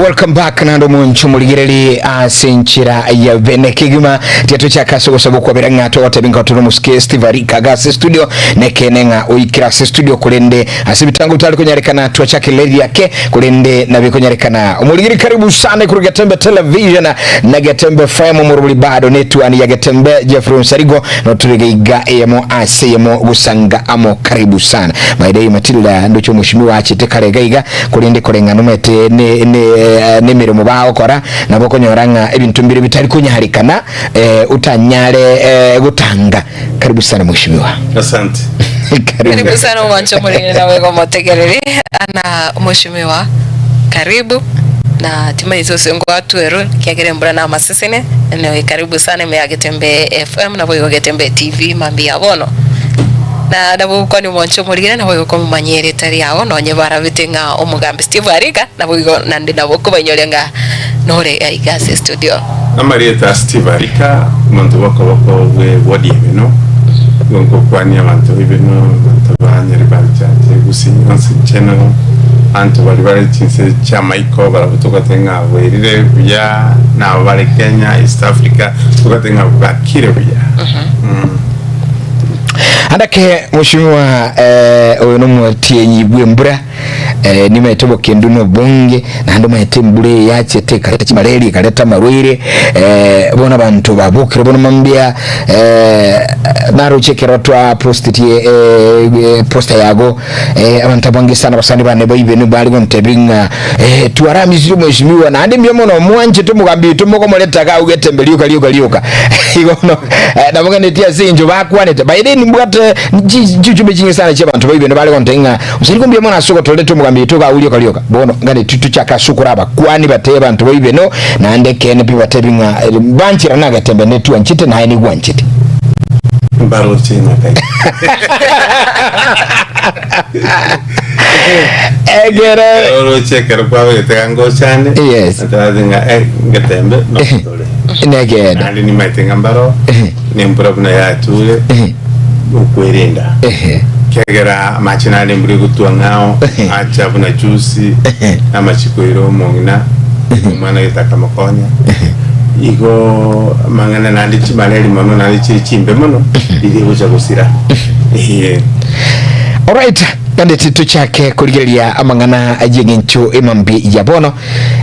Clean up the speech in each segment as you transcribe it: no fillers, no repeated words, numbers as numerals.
Welcome back naende omonche omorigereri ase enchera ya bene kegima tiatochaka ase ogosaba okwabera ng'a togotebi ng'a tore omosike Steve Arika iga ase studio nekene ng'a oikire ase studio korende ase ebitango bitari konyarekana twachake lady ake korende nabo ekonyarekana omorigeri karibu sana igoro Getembe Television na Getembe FM omorobori bado netuani ya Getembe Jeffrey Onsarigo notorege iga eyemo ase eyemo gosanga amo karibu sana by the way Matilda ndoche omoshimiwa achete kare iga iga Korende koreng'ana omanyete nemeremo bagokora, nabo okonyora ng'a ebinto mbire bitari konyarekana otanyare gotanga. Karibu sana mheshimiwa. Asante. Karibu. Karibu sana omwancho omoriri nawe gomotegereri ana mheshimiwa karibu na timanyeti ase ngwatwerwe ekiagera embura na amaseseni anyway karibu sana ime ya Getembe FM naboigo Getembe TV mambia bono Na nabogokwania omwancho omorigere, naboigo komomanyia erieta riao, nonye barabete ng'a omogambi Steve arika, naboigo naende nabo okobainyoria ng'a nore aiga ase estudio. Amarieta a Steve Arika, omonto bw'okoboko bwe ward ya Ibeno, nigo nkokwania abanto ba Ibeno, abanto ba Nyaribari Church, Gusii yonsi in general, abanto baria bare chinse chi'amaiko barabwo togoteba ng'a bwerire buya, na abo bare Kenya, East Africa, togoteba ng'a bwakire buya. Andake mheshimiwa eh, oyo nomotienyi bw'embura eh, nimaete obokendu na obonge naende omaete embura eye yachete ekareta chimaleli ekareta amarwaire eh, bono abanto babokire bono mambia eh, naroche ekero twapostetie eh, eh, poster yago eh, abanto abange sana abasani bane baibene bare gontebia ng'a eh, twaramisire mheshimiwa naende mbuya mono mwanchete omogambi oito mokomoreta iga augete mbe rioka rioka rioka igo bono eh, nabo ng'anetie ase eng'encho bakwanete by then mbwate chi- chichumbe chinge sana chia abanto baibene bare gontebia ng'a Mosariko mbuya mono ase ogotoreta omogambi oito iga rioka rioka bono ng'anetie tochake ase okorabakwani batebie abanto baibeno naende ekeene pi batebi ng'a eh, banchera nagetembe netwanchete naye nigwanchete. Mbaroche ng'a Ekero Oroche ekero kwabegete iga ngochande Yes. natarazi ng'a eh, ngetembe nokotore nekeene naende nimaete ng'a mbaro Ehe. nembura buna yature Ehe. okwerenda Ehe. kiagera amache nare embura egotwa ng'ao Ehe. acha buna juzi Ehe. namachiko ere omong'ina omwana gete akamokonya Igo amang'ana naende chimareri mono naende chire chimbe mono, riria egocha gosira. Eeh. Alright, naende titochake korigereria amang'ana y'engencho emambi ya bono.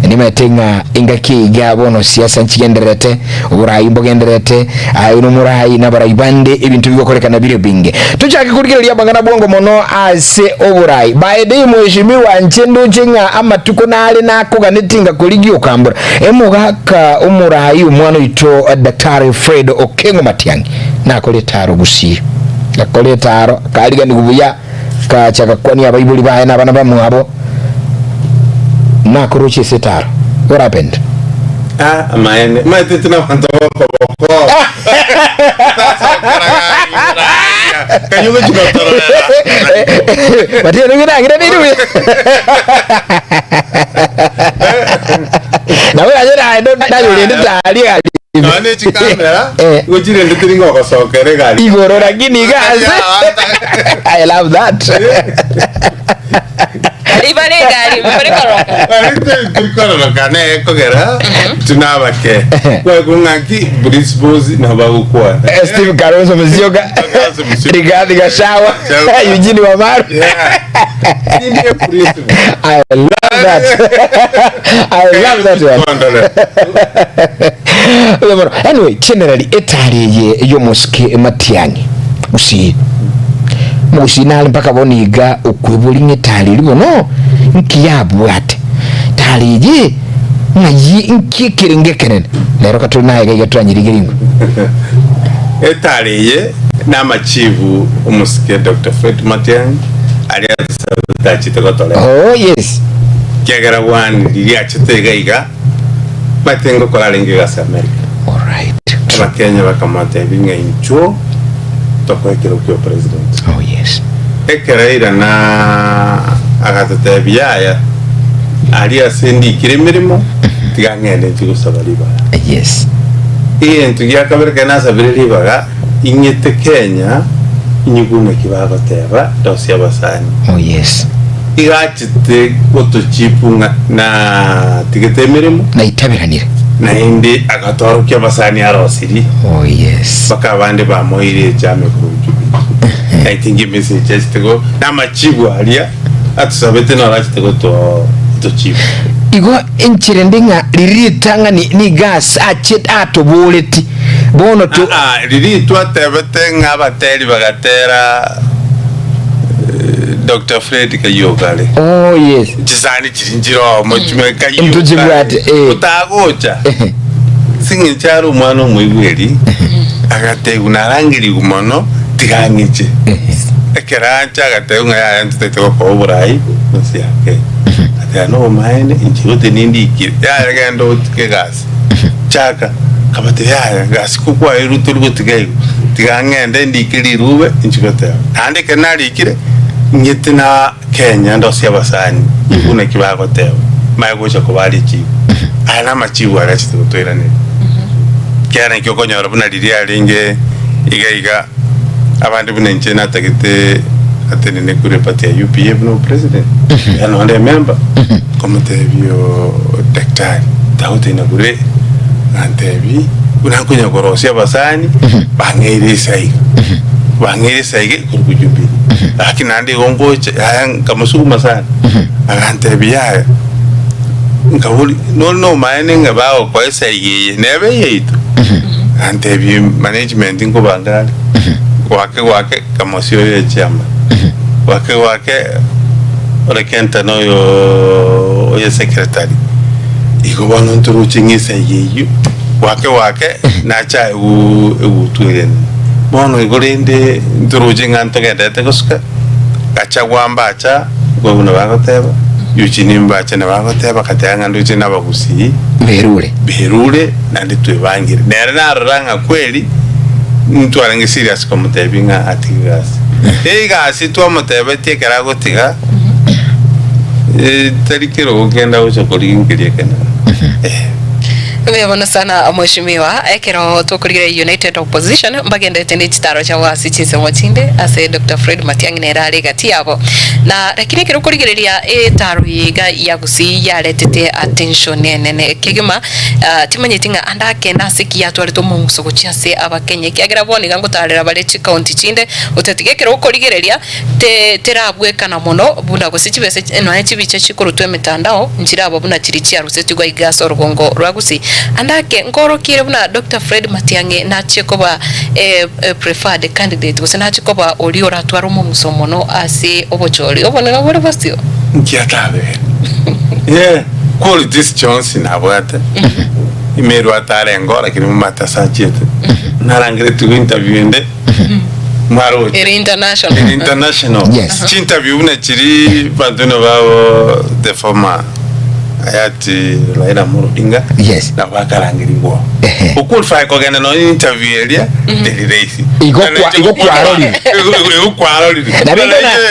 Nimaete ng'a engaki eye iga bono siasa nchigendererete, oborai mbogendererete, aye nomorai na abarai bande ebinto bigokorekana bire ebinge. Tochake korigereria amang'ana bwango mono ase oborai. By the way mheshimiwa nche ndoche ng'a amatuko nare nakoganetie ngakorigia okambora. Emogaka omorai omwana oito Daktari Fred Okengo Matiang'i nakore etaaro Gusii. Akore etaaro akariganiwa buya akacha agakwania abaibori baye na abana bamwabo nakoroche ase etaaro. What happened? Ah, amaene. Maete tuna abanto bokoboko. Kanyugo chikotorera. Matiang'i nigo nagiranire buya. Nabo nayorende tari egari ime. Nonya ne chikamera Eh. igo chirende teri ng'a ogosokera egari. Igoro lakini iga ase I love that. Ribare egari ime bare koroka. Tiri kororoka neye kogera intwe nabake. Kwaigwa ng'aki principles nabo bagokwana. Eh, Steve Kalonzo Musyoka, Kalonzo Musyoka. Rigathi Gachagua, Gachagua. Eugene Wamalwa. Yeah. Ndiye principle. I love that. I love that one. Kondole. Oyo mono. Anyway, generally etari eye y'omosike Matiang'i gusii mogusii nare mpaka bono iga okwebori ng'a etari eri bono nki yabwate tari eye ng'ai nki ekerenge ekenene rero katore naye iga iga toranyerigerie ingwe Etari eye namachibu omosike Doctor Fred Matiang'i aria atosabete achete gotorera. Oh yes. Ekiagera one riria achete iga iga mate ngokora arenge egasi America. Alright. Abakenya bakamotebia ng'a inchuo tokoe ekero kia opresident. Oh yes. Ekero airana agatotebia yaya aria ase ndikire emeremo tiga ng'ende nchie gosaba ribaga. Yes. Egento gia kabere ekero nasabire ribaga ing'ete Kenya inyigwe naki bagoteba ndosie abasani. Oh yes. Iga achete gotochipu ng'a natigete emeremo. Naitaberanire. Naende agatorokia abasani arosirie. Oh yes. Mpaka abande bamoeire echame korwa Jubilee. I think emessage achete go na amachibu aria atusabete noro achete goto gotochibu. Igo enchera ende ng'a riria ritang'ani nigo ase achete atoboreti bono to. Aa, riria twatebete ng'a abateri bagatera Doctor Fred Kayokare. Oh yes. Chisani chiri nchiroo mochime Kayokare. Ntochibwate, eh. Otagocha. Sing'encho are omwana omoigweri agatebiwa narangerigwe mono tiga ang'iche. Ekero ancha agatebiwa ng'a yaya ntotagete gokoa oborai bwensi ya Kenya. Agateba nobomaene inche gose nindikire yaya genda otike egasi. Chaka, akabatebia yaya egasi ko kwaeirwe tori gotiga igo tiga ng'ende ndike rirube inche goteba. Naende ekero narikire ng'ete na Kenya ndosie abasani intwe naki bagoteba, manye gocha kobaa richibu. Aya namachibu aria achete gotoiraneria. Ekiagera naki okonyora buna riria arenge iga iga, abande buna inche natagete atenene korwa eparty ya UPA buna opresident, ekiagera nonye nde emember, nkomotebia oo daktari tagotenena bure, antebi buna nkonya korosia abasani, bang'eire esaiga, bang'eire esaiga korwa Jubilee. Lakini naende igo ngocha, yaya nkamosuguma sana, agantebia yaya, nkaboria nore nomaene ng'a bagokoa esaiga eye nebe eyaito? Agantebia management nkobanga are, gwake gwake nkamosia oyo echairman, gwake gwake ore Kenta na oyo oyo secretary, igo bono ntoroche ng'a esaiga eyio gwake gwake nacha egutu ere enene. Bono igo rende ntoroche ng'a ntogenderete gosuka, Gachagua mbacha, igo buna bagoteba, Eugene mbacha nabagoteba, agateba ng'a ndoche nabagusii Berure. berure naende twebangire. Nere narora ng'a kweri ntwarenge serious komotebia ng'a atige egasi. Egasi twamotebetie ekero agotiga, tari kerogo kende agocha korigia nkeria ekenene. Eh. Mbuya mono sana Mheshimiwa, ekero tokorigereria United Opposition mbagenderete ne chitaro chiabo ase chinsemo chinde ase Doctor Fred Matiang'i nere are egati yabo. Na lakini ekero okorigereria etaro eye iga ya Gusii yaretete attention enene kegima timanyeti ng'a ande akende ase ki yatwarete omong'uso gochia ase abakenya ekiagera bono iga ngotarera bare chicounty chinde gotatiga ekero okorigereria Te terabwekana mono buna gose chibesa nonya chibicha chikorutwa emetandao nchiraba buna chiria chiarusetigwe aiga ase orogongo rwa Gusii. Ande ake nkorokiire buna Doctor Fred Matiang'i nachie koba e preferred candidate gose nachie koba oria oratware omong'uso mono ase obochori obonene bore bosio. Nki atabere? Yeah, qualities chionsi nabwate. Imerwe atarenge oo lakini momate ase achiete. Narangeretigwe interview ende. Mwaroche. Ere international. Ere international. Yes. Chinterview buna chiri bantu buna babo the former hayati Raila Amolo Odinga Yes. nabo bakarangerigwa. Ehe. Oqualify kogenda nonya interview eria teri rahisi. Igo kwa- igo kwarorire. Igo kwarorire.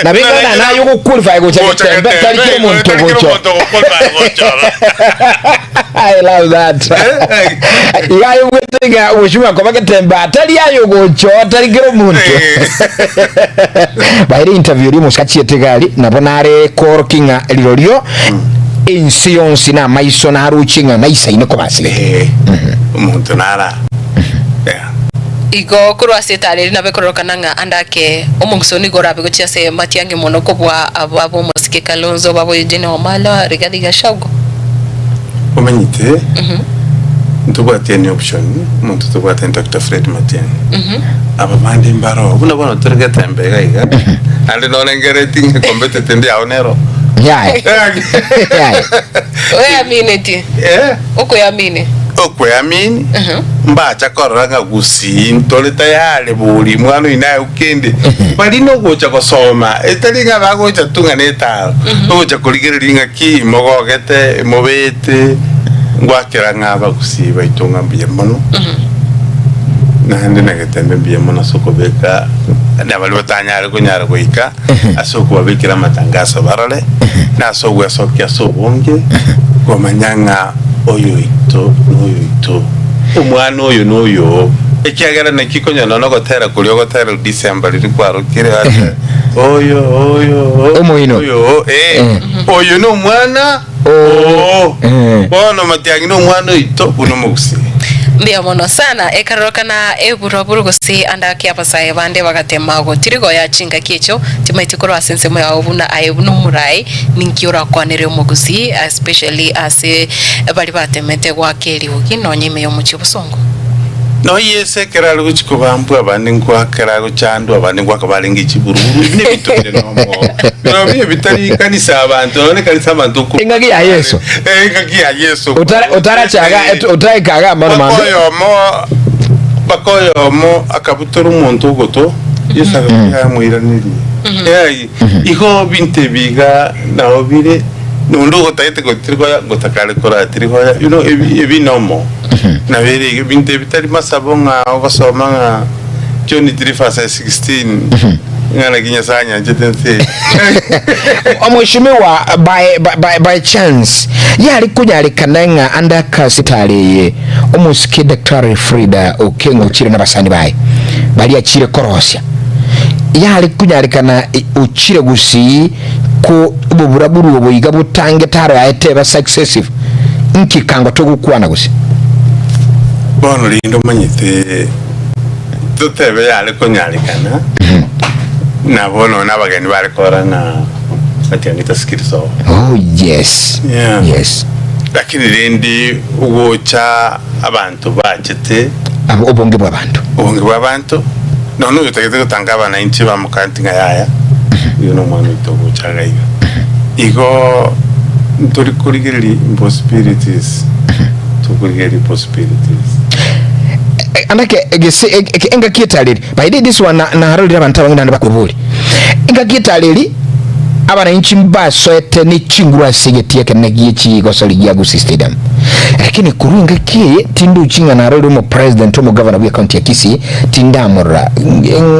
Nabingana naye ogoqualify gocha getembe tari kera omonto gocha. I love that. Iga aye ng'a mheshimiwa koba getembe atari aye ogocha otari kera omonto. Baire interview eria omosike achiete gari nabo nare koorokia ng'a rirorio ense yonsi na amaiso naroche ng'a naisaine koba asigete. Omonto nara. Yeah. Igo korwa ase etara eria nabo ekororokana ng'a ande ake omong'uso nigo orabe gochia ase amatiang'i mono kobua abwo ab'omosike Kalonzo, babo Eugene Wamalwa, Rigathi Gachagua. Omanyete, ntobwati any option, omonto tobwate ni Doctor Fred Matiang'i. Aba bande mbaroo, buna bono tore getembe iga iga, naende norengeretie ng'a competitor ende yao nero. Yaya. Yaya. Oeaminetie? Eh, Okoeamini? Okweamini, mbacha korora ng'a gusii ntore tayari bori mwana oino aye kende bari nogocha gosoma etari ng'a bagocha tu ng'a netaro ogocha korigereria ng'a ki mogogete mobete ngwakera ng'a abagusii baito ng'a mbuya mono naende nagetembe mbuya mono ase okobeka nabari batanyare konyara goika ase okobabekera amatangaso barore na ase ogwesokia ase obonge komanya ng'a oyoito noyoito omwana oyo noyo oo. Ekiagera naki konya nonya nogotera koria ogotera December riria kwarokire ase. Oyo oyo o- Omoino. oyo o- eh. Eh. Oyo nomwana Oo. oo. Eh. Bono Matiang'i nomwana oito buna omogusii. Mbuya mono sana. Ekarorokana eburaburu gose ande ake abasae bande bagatema gotirigoya chingaki echio timaeti korwa ase ensemo yao buna aye buna omorai ninki orakwanere omogusii especially ase baria batemete goaka eriogi nonya ime yomochie obosongo. Nonya Yeso ekero are gochia kobambwa abande nkoakera agochandwa abande ngoaka barenge chiburuburu ebi nebinto bire nomo birobio bitari kanisa abanto nonya ekanisa abanto oko Engaki ya Yeso. Eh, engaki ya Yeso Otara- otarachaga Eh, otaraika iga mano mpaka mambe oyomo mpaka oyomo akabutora omonto ogoto Yeso agakoya amoiranerie Yai, igo binto ebi iga nabo bire nonde ogotagete gotirigoya ngotakare koratirigoya you know ebi ebi nomo Nabo ere iga, ebinto ebi tari masabo ng'a ogosoma ng'a John 3 verse 16 ng'a naki Nyasae anyanchete ense eye. Omweshimiwa by, by, by, by chance yare konyarekana ng'a ande akase tare eye omosike Daktari Frida Okengo ochire nabasani baye baria achire korosia yare konyarekana ochire gusii ko oboburaburu obo iga botangete aro yaye teba successive Inki kango togokwana gose? Bono rende omanyete totebe yare konyarekana, na bono nabageni bare kora ng'a matiang'i tasikiri sobo. Oh yes. Yeah. Yes. Lakini rende ogocha abanto bachete Abo obonge bw'abanto. obonge bw'abanto nonya oyotagete gotanga abananchi bamokanti ng'a yaya oyo nomwana oito ogocha iga iga. Igo ntori korigereria impossibilities, tokorigereria possibilities. Anake gese engaki etareri by the way this one narorire abanto abange naende bakoboria engaki etareri abananchi mbasoete ne chinguru ase egetii ekenene gie chigosori gia Gusii Stadium lakini korwa engaki eye tindochi ng'a narorire omopresident omogavana bwe county ya Kisii tindamorora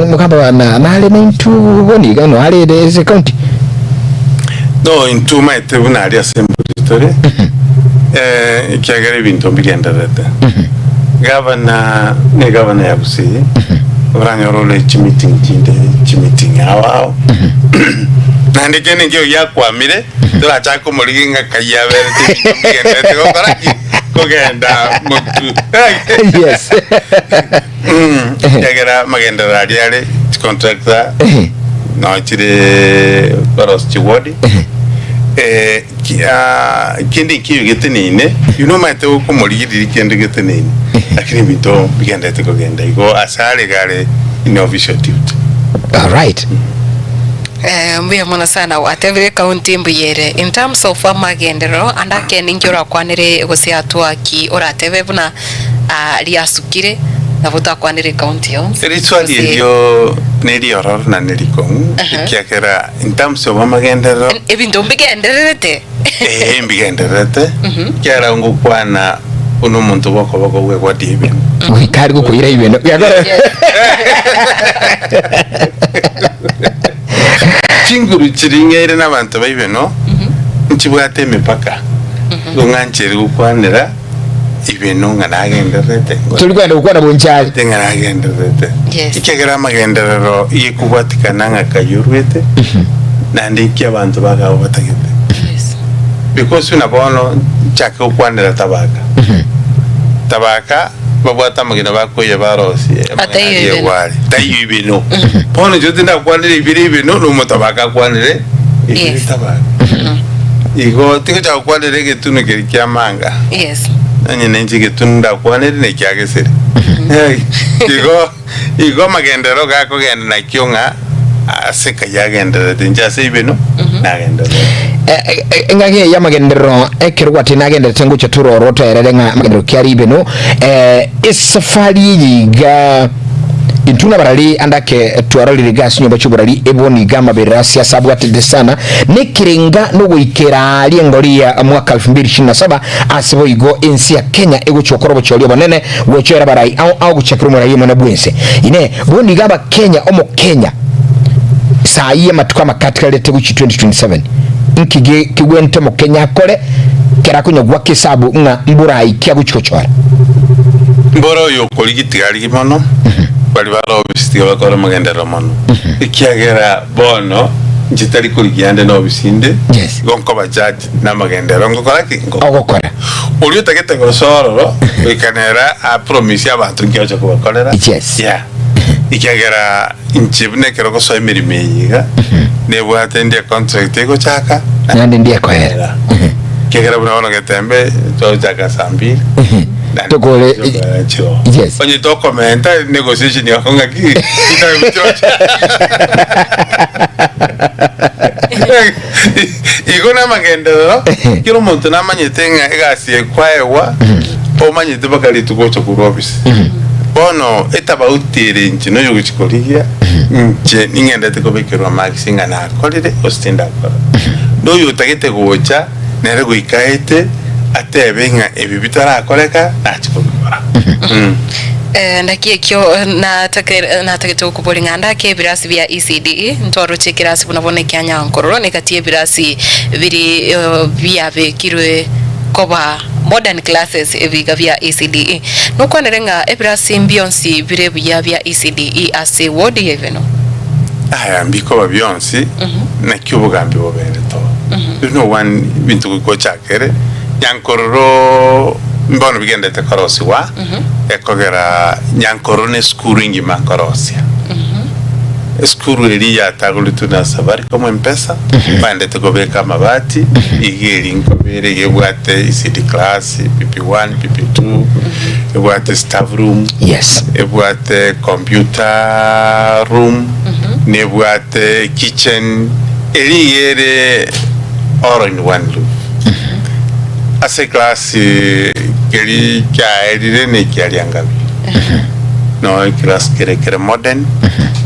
mokamba nare naintwe bono iga nare ase county. No intwe omanyete buna aria ase embori tore, ekiagera ebinto mbigendererete. Gavana ne gavana ya Gusii, oranyore ore chimeeting chinde chimeeting ao ao. Naende kende nkio giakwamire, torachake komorigia ng'a kai aberete ebinto mbigendererete gokora ki? Kogenda motu. Yes. Ekiagera amagenderero aria are chicontractor noo chire barosi chiward kende nkeiyo geteneine you know omanyete okomorigereria kende geteneine lakini ebinto mbigenderete kogenda igo ase are iga are in official duty. Alright. Mbuya mono sana gwatebire county mbuya ere in terms of amagenderero ande ake ninki orakwanere gose atwaki oratebe buna riasukire, nabo twakwanire ecounty yonsi. Riswali Gose- erio neriororo na nerikong'u, Aha. ekiagera in terms of amagenderero, Ebinto mbigendererete. ee mbigendererete, ekiagera ngokwana buna omonto bw'okoboko bwegwatia ebinto. Goika ari gokoira ibeno. Chinguru chiring'eire nabanto ba ibeno, nchibwate emepaka, igo ng'ancheire gokwanera Ibeno ng'a nagendererete Tori kwenda gokwana bonchari. Te ng'a nagendererete. Yes. Ekiagera amagenderero igekobwatikana ng'a kayorwete, naende inki abanto bagao batagete. Yes. Because buna bono nchake gokwanera tabaka. Tabaka babwate amagena bakoiya barosie amagena Ataiyo aria ibeno. egware. Taiyo ibeno. Bono inche tindakwanera ibere ibeno, na omotabaka akwanere ibere Yes. tabaka. Igo tigochaka gokwanera egetunu keria ki'amanga. Yes. Onye ninche egetunu ndakwanere nekiagesire. Igo igo amagenderero gakogenda nakio ng'a ase kai agendererete inche ase ibeno nagendererete. Engaki eye y'amagenderero ekero gwatebire nagendererete ngocha tororo toerere ng'a amagenderero ki are ibeno esafari eye iga Intwe nabarari ande ake twarorire iga ase chinyomba chi'oborari ebo nigo amaberero ase ase abwatete sana nekerenga nogoikera aaria engori ya mwaka 2027 ase boigo ense ya Kenya egochia gokora obochori obonene gochoera abarai ao ao gochakera omorai omonene bwense. Inee bono iga abakenya omokenya saii amatuko amake atigarete gochia 2027 inki kegwente omokenya akore kera akonya goaka esabu ng'a mborai ki agochia gochora? Mbora oyo okorigia tigarigi mono. Baria bare obisi tiga bakore omogenderero mono, ekiagera bono inche tari korigia ande nobisi inde, Yes. igo nkoba judge namagenderero ngokora ki? Ngokora. Ogokora. Oria otagete gosoa ororo, goika nere apromise abanto nki agocha kobakorera. Yes. Yeah. Ekiagera inche buna ekero gosoa emeremo eye iga, nebwate ndi econtract egochaka, Naende ndi ekoera. Ekiagera buna bono Getembe twagochaka saa mbili, naende Tokore- tokoera chio. Yes. Onye tokomenta negotiation yako ng'aki chitime chiocha. Igo namagenderero, kera omonto namanyete ng'a egasi eye kwaegwa, omanyete mpaka rituko ogocha korwa ofisi. Bono etabauti ere inche na oyogochia korigia, inche ning'endete kobekerwa marks ng'a nakorire gose tindakora. Na oyo otagete gocha, nere goika aete atebe ng'a ebi bitarakoreka nachie kobikora. Eh, naki ekio eh, natake- natagete gokoboria ng'a ndake ebirasi bia ECDE ntwaroche ekerasi buna bono ekia Nyankororo na egati y'ebirasi biri eh, biabekirwe koba modern classes ebiga bia ECDE. Nokwanere ng'a ebirasi mbionsi bire buya bia ECDE ase ward ya Ibeno? Aya mbikoba bionsi naki obogambi boberete oo. There's no one ebinto goika ochakere Nyankororo mbono bigenderete korosigwa ekogera Nyankororo ne esukuru engima nkorosia. Esukuru eria yatagoretwe na Safaricom M-Pesa baendete kobeka amabati iga eri nkobere iga ebwate ECD class, PP1, PP2, ebwate staff room, Yes. ebwate computer room, nebwate kitchen, eri iga ere all in one roof. Ase eclass keri kiaerire na ekiariangabi no eclass kere kere modern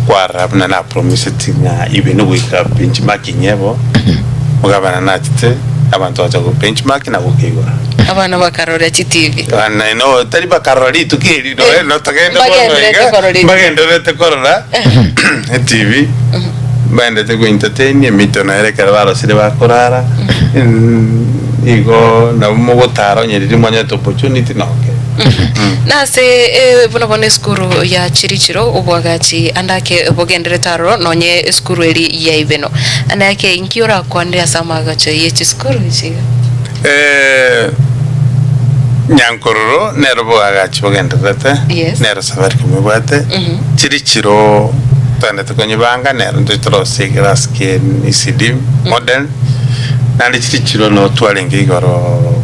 kwarora buna na promiseti ng'a ibe nogoika benchmarking ebo omogabana nachete abanto bacha go benchmark na gokeigora. Abana bakarora chitivi. Abana no tari bakarora rituko eri noe notogende bono Mbagendererete iga korora etv. mbagendererete korora etv mbaendete go entertain emito nere ekero barosire bakorara Igo nabo mogotara onye riria mwanyete opportunity noke. Nase eh, buna bono esukuru ya Chirichiro obwagachi ande ake bogenderete aroro nonye esukuru eri ya Ibeno. Ande ake inki orakwanere ase amaagacho ye chisukuru echi iga? Eh, Nyankororo nero boagachi bogendererete Yes. nero Safaricom ebwate Chirichiro twaendete konyebanga nero ntwe torosie ekerasi kie ECD modern Naende chiria chiro noo twarenge igoro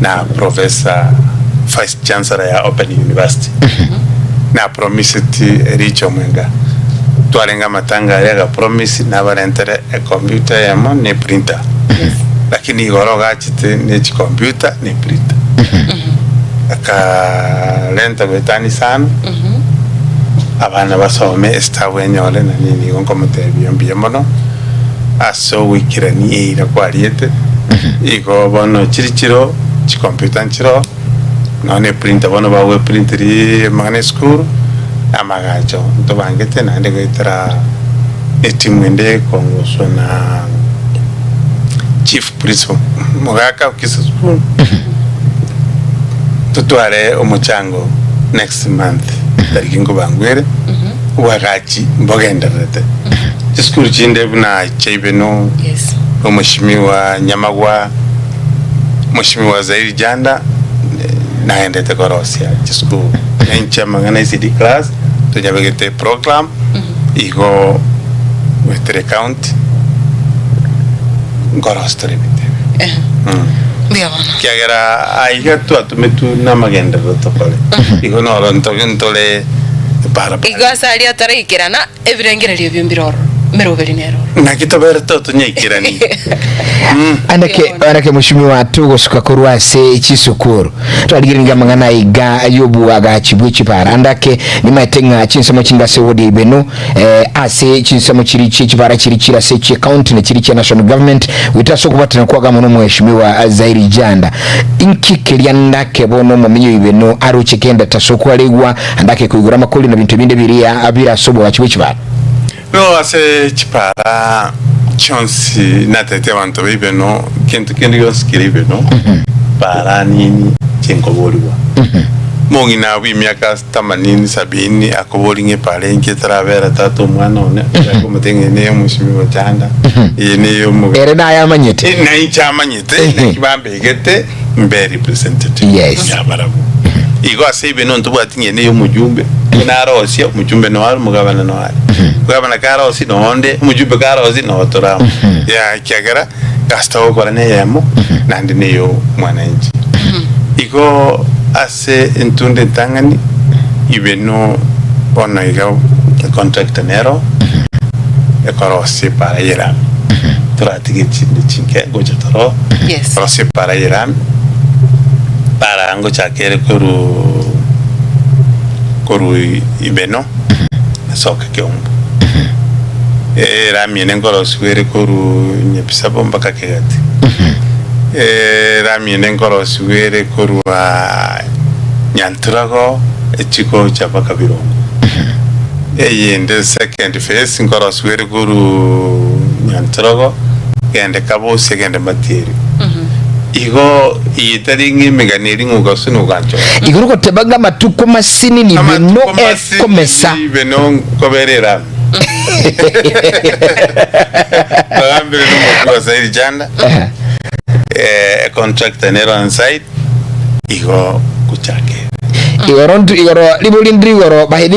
na Professor Vice Chancellor ya Open University na promiseti Ericha Omwenga twarenge amatanga aria aga promise nabarentere ecomputer eyemo ne printer lakini igoro ogachete ne chicomputer ne printer akarenta goetania sana abana basome estaff enyore na nini igo nkomotebia mbuya mono. Ase ogoikerania eira kwariete, igo bono chiri chiro chikomputa nchiroo, nonya ne printer bono bagoeprinteria amang'ana esukuru, na amagacho ntobangete naende goetera etimu ende ekongoswa na chief principal mogaka o Kisii school, totware omochango next month tariki nkobangwere, obwagachi mbogendererete. Chisukuru chinde buna Chaibeno, Yes. Omweshimiwa Nyamagwa, Mweshimiwa Zairi Janda eh, naendete korosia chisukuru na inche amang'ana ECD class tonyabegete program igo goetera ecounty nkorosia tore ebinto ebi. Eh. Mbuya bono. Ekiagera aiga twatometwe namagenderero tokore igo noro ntoge ntore parapara. Igo ase aria ataraikerana Ebirengererio ebio mbire ororo, emeroberi nere ororo. Naki tobere totonyaikeranie. Anake anake mheshimiwa togosuka korwa ase chisukuru twarigereria amang'ana aiga y'oboagachi bwe chipara andake nimaete ng'a chinsemo chinga ase ward ya Ibeno eh, ase chinsemo chiri chie chipara chiri chire ase chie county na chiri chia national government goeta ase okobwatana kwaga mono mheshimiwa Zairi Janda inki keria ndake bono omomenyi o Ibeno aroche kende tasokwaregwa Andake koigora amakori na binto binde biria bire ase obogachi bwe chipara. Nigo ase chipara chionsi natetie abanto b'Ibeno, kento kende gionsi kere Ibeno, para nini chinkoborigwa. Omong'ina abwo emiaka themanini, sabini, akoboria ng'a epara enki etarabera tata omwana one, ochake komotebia ng'a eye neye omosimi gochanda, eye neye omobe. Ere naye amanyete. Eh, na inche amanyete, naki bambegete mbe representative Yes. ya barabwo. Igo ase ibe nontobwati ng'a eye neye omojumbe, nigo narosie, omojumbe noare, omogabana noare. Omogabana karosie nonde, omojumbe karosie noo tore amo. Ya ekiagera, egasi togokora neyemo, naende neyo mwananchi. Igo ase entunda entang'ani, ibe no bono iga econtractor nero ekorosia epara y'erami. Toratige chinde chinke gocha toro Yes. korosia epara y'erami, para ngochaka ere korwa korwa Ibeno esoke Keumbu. Erami ene nkorosiwa ere korwa Nyapisabo mpaka Kegati. Erami ende nkorosiwa ere korwa Nyanturago echigocha mpaka Birongo. Eyende second phase nkorosiwa ere korwa Nyanturago egende Kabosi egende Matieri. Igo eye etari ng'a emegano eri ng'a ogasusu na oganchora. Igoro goteba ng'a amatuko masinini beno Amatuko masinini ekomesa. beno nkobera erami. Twagambire nomotwe wa Saidi Chanda, eh, econtractor nero on site, igo gochakera. Igoro ntu igoro ribori ndire igoro bahidi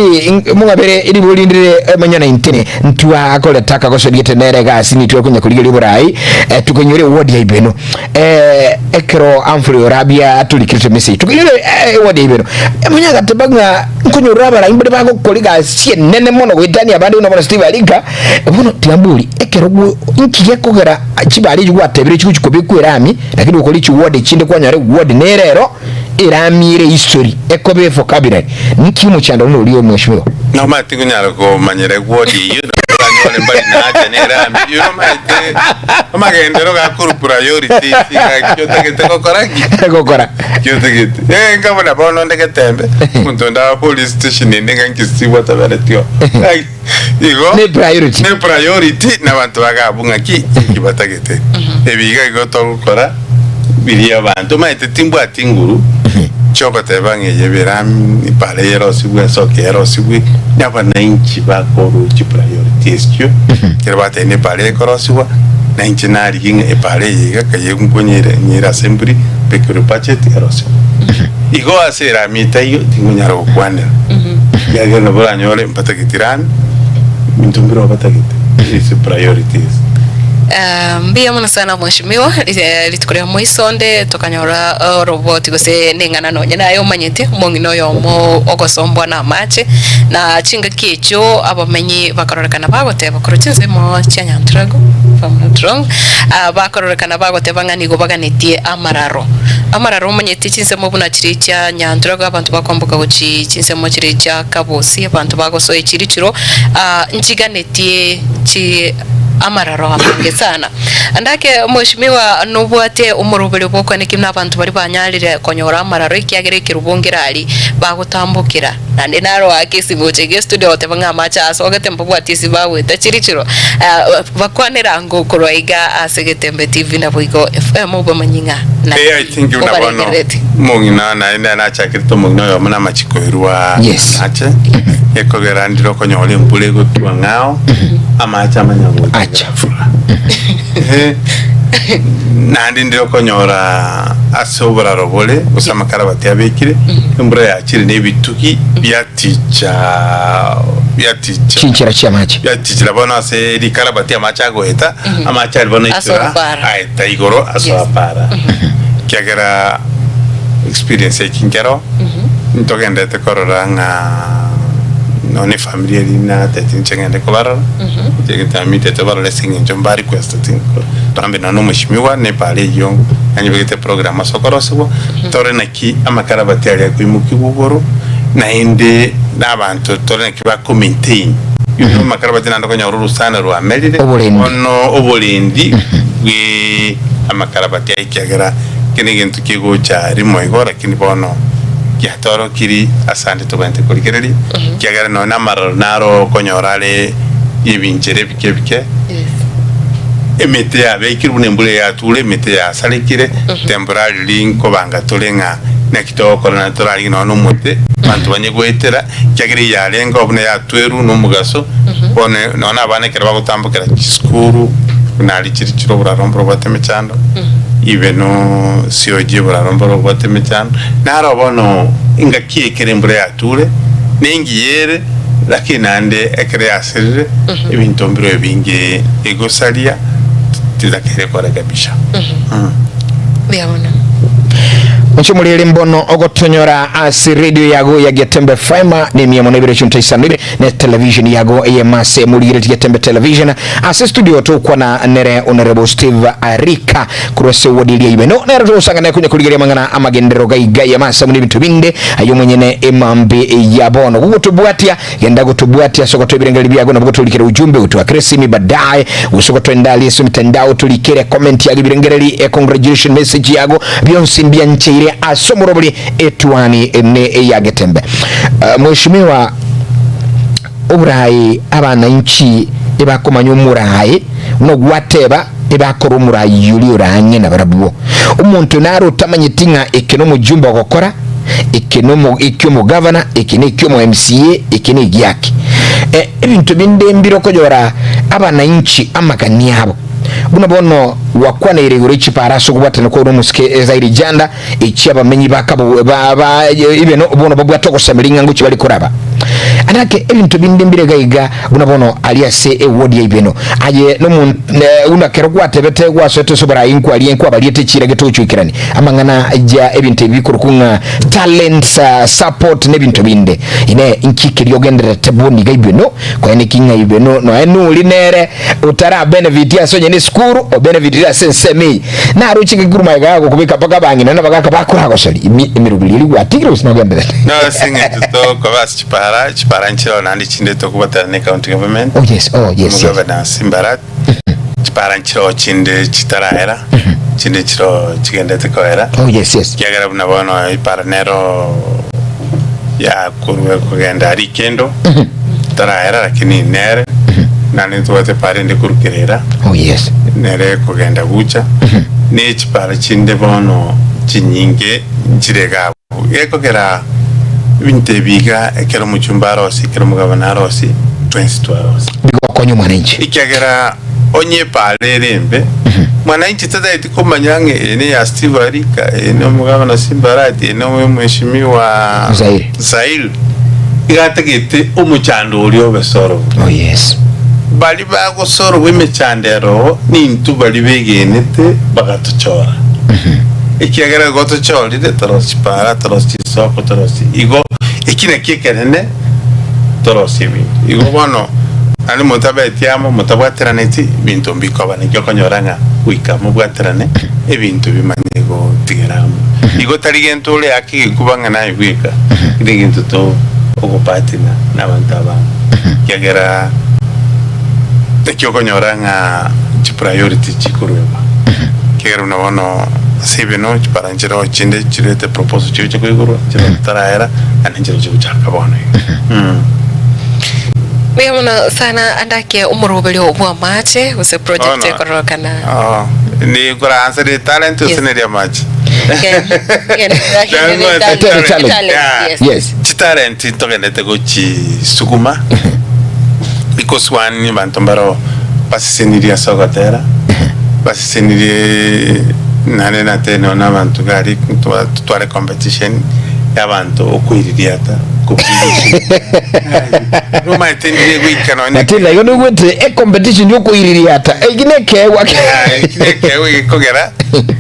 mung'abere ribori ndire emanyana intene ntwa koreta akagosoriete nere egasi nitwe konya korigeria oborai eh, tukonyore ward ya ibeno eh, ekero Humphrey Orabia atorikirete message tukonyore eh, ward ya ibeno emanya agateba ng'a nkonyorora abarai mbare bagokora egasi enene mono goetania abande buna bono Steve Arika bono tiambori ekero gwo inki gekogera chibari echi gwatebire chigochi kobekwa erami lakini gokora chiward echinde kwanyora eward nere ero Erami ere history ekoba efocabulary. Nki omochando buna oria omweshimiwa? Nomanyete tingonyara komanyera eward eyio nabo oranyore mbari nacha nerami you nomanyete amagenderero gakorwa priorities ng'aki otagete gokora ki? Gokora. Ki otagete eh nkabuna bono onde getembe omonto onde aba police station ende ng'a nki Steve ataberetio igo Ne priority. ne priority na abanto bagabwo ng'aki inki batagete ebi iga igo togokora biria abanto omanyete timbwati nguru chiogoteba ng'a eye bera epara eye erosigwe esoke erosigwe na abananchi bakorwa chi priority echio ekero bateba ne epara ekorosigwa na inche narigie ng'a epara eye iga kaye nkonyere nyere assembly mbekerwe budget erosigwe igo ase erami etaiyo tingonyara gokwanera ekiagera nabo oranyore mbatageti rami ebinto mbire obatagete ase priorities. Mbuya mono sana mheshimiwa, rituko ria moiso onde tokanyora oroboti gose neng'ana nonye naye omanyete omong'ina oyomo ogosombwa na amache na chingaki echio abamenyi bakarorekana bagoteba korwa chinsemo chia Nyanturago if I'm not wrong, bakororekana bagoteba ng'a nigo baganetie amararo. Amararo omanyete chinsemo buna chiria chia Nyanturago abanto bakwamboka gochia chinsemo chiria chia Kabosi abanto bagosoa echirichiro nchiganetie chi amararo amange sana. Ndake mheshimiwa nobwate omoroberio bw'okwaneki buna abanto baria banyarire konyora amararo ekiagera ekerubo nkere aria bagotambokera naende naro ake esingocha iga estudio goteba ng'a amache asogete mbabwati ase bagoeta chirichiro bakwanere ango korwa iga ase Getembe TV naboigo FM obamanyi ng'a Eh, I naki think buna bono obarengereretie. omong'ina naende nachakerete omong'ina oyomo namachiko erwa Yes. amache ekogera ndire okonyora embura egotwa ng'ao amache amanya gocha Acha. ghafla. Eh, naende ndire okonyora ase oboraro bore gose amakarabati abekire embura yachire na ebitugi biaticha biaticha Chinchera chi'amache. biatichera bono ase rikarabati amache agoeta amache aria bono Ase aichora orobara. aeta igoro ase Yes. orobara ekiagera experience eki nkero ntogendete korora ng'a nonye efamiri eria natete inche ngende kobarora inche ntamitete barore ase eng'encho mba requesteti togambe nonye na omweshimiwa nepara eyio nanyebegete program ase okorosiwa tore naki amakarabati aria akoimokiwa igoro naende na abanto tore naki bako maintain you know amakarabati naende okonyora orosana rwamerire Oborendi. bono oborendi bwe amakarabati aya ekiagera eke negento kegocha rimo igo lakini bono giatorokiri ase ande tobwenerete korigereria ekiagera nonya na amaroro naro okonyora are ebinchera ebike ebike emete yabekirwe buna embura eyature emete yasarekire temporarily nkobanga tore ng'a. Naki togokora naende torarigie nonya nomote, abanto banye goetera, ekiagera eyio yarengeo buna yatwerwe nomogaso, bono nonya na abana ekero bagotambokera chisukuru, buna aria chiri chire oboraro mborobwate emechando, ibe no sioji oboraro mborobwate emechando, naro bono engaki ekero embura yature, nengiya ere, lakini naende ekero yasirire, ebinto mbirobio ebinge egosaria, titakeire korekebisha. Mbuya mono. Inche omoriri mbono ogotonyora ase radio yago ya Getembe FM ne mia mono ibere chunta isano ibere ne television yago eyemase morigeretie Getembe television ase studio tokwana nere Honorable Steve Arika korwa ase ward eria Ibeno nere togosangana konya korigereria amang'ana amagenderero gaiga yemase amo nebinto binde aye omonyene emambe ya bono gogotobwatia Genda gotobwatia ase ogotoa ebirengererio biago nabo gotorikere ujumbe otoakere esimi baadaye gose gotoenda aria ase emitandao otorikere comment yago ebirengereri e congratulation message yago bionsi mbiancheire ase omorobori etuani ne eya Getembe. Uh, Mheshimiwa oborai abananchi ebakomanya omorai buna gwateba ebakora omorai oria orang'e nabarabwo omonto nare otamanyeti ng'a eke nomojumbe ogokora Eke nomo eki'omogavana, eke neki'omo MCA, eke negiake. E, ebinto binde mbire okonyora abanainchi amagani abo. Buna bono gwakwaneire igoro y'chipara ase okobwatana kwao nomosike Ezairi Janda, echi abamenyi ba Kabo ba, ba, ibeno bono babwate ogosemeria ng'a ngochia bare koraba. Anake ebinto binde mbire iga iga buna bono aria ase eward ya ibeno. Aye nomonto buna kero gwatebete gwasoete ase oborai nkwarie nkwabariete chiira gete gochoikerani amang'ana ya ebinto ebi bikorokwa ng'a talents support na ebinto binde. Inee inki keria ogendererete buna iga ibeno koeneki ng'a ibeno noe nori nere otara benefit ase onye nesukuru o benefitire ase ensemo eye. Naroche ng'aki magega gagokobeka mpaka abang'ina na abagaka bakoragosori imi emeroberi eria gwatigire gose nogendererete. No ase eng'encho tokoba ase chipara, chipara nchireo naende chinde tokobatana ne county government, Oh yes, oh yes, yes. omogavana Simbarat, chipara nchireo chinde chitaraera, chinde nchireo chigendete koera. Oh yes, yes. Ekiagera buna bono epara nero yakorwa kogenda aria Ikendo, taraera lakini nere, naende ntobwate epara ende korwa Kerera, Oh yes. nere ekogenda Gucha, ne chipara chinde bono chinyinge nchire iga abwo. Gekogera ebinto ebi iga ekero omochumba arosie, ekero omogabana arosie, twensi twarosia. Bigokonya omwananchi. Ekiagera onye epaara ere embe, mwananchi tatageti komanya ng'a eye neya Steve Arika, eye nomogabana Simbarati, eye noyomweshimiwa Zaire. Zaire, iga atagete omochando oria obe solved. Oh yes. Baria bagosolvwa emechando ero nintwe baria begenete bagatochora. Ekiagera igo tochorire torosie chipaara, torosie chisoko, torosie igo eki nakio ekenene torosie ebinto. Igo bono naende motabeti amo, motabwateraneti, ebinto mbikoba. Naki okonyora ng'a goika mobwaterane, ebinto bimanye gotigera amo. Igo tari gento ore ake egekuba ng'a naye bweka, kende egento to ogopatina na abanto abamo. Ekiagera naki okonyora ng'a chipriority chikorwegwa. Ekiagera buna bono ase ebino chipara nchireo chinde chirete proposal chigocha koigorwa, nchireo chitarahera, naende nchireo chigochaka bono iga. Mbuya mono sana andake omoroberio bw'amache gose project Bono, ekororokana. oh, nikoransa ritare nti Yes. gose neria amache? Talent. Talent, Yeah. yes. Yes. Chitalenti ntogendete gochisuguma because one abanto mbaro basesenirie ase ogotera basesenirie naende natebe nonya na abanto gari totware competition ya abanto okoiririata Nomaete ndire goika nonya Matilda igo noigwete ecompetition yokoiririata eki nekeegwa Eki nekeegwa gekogera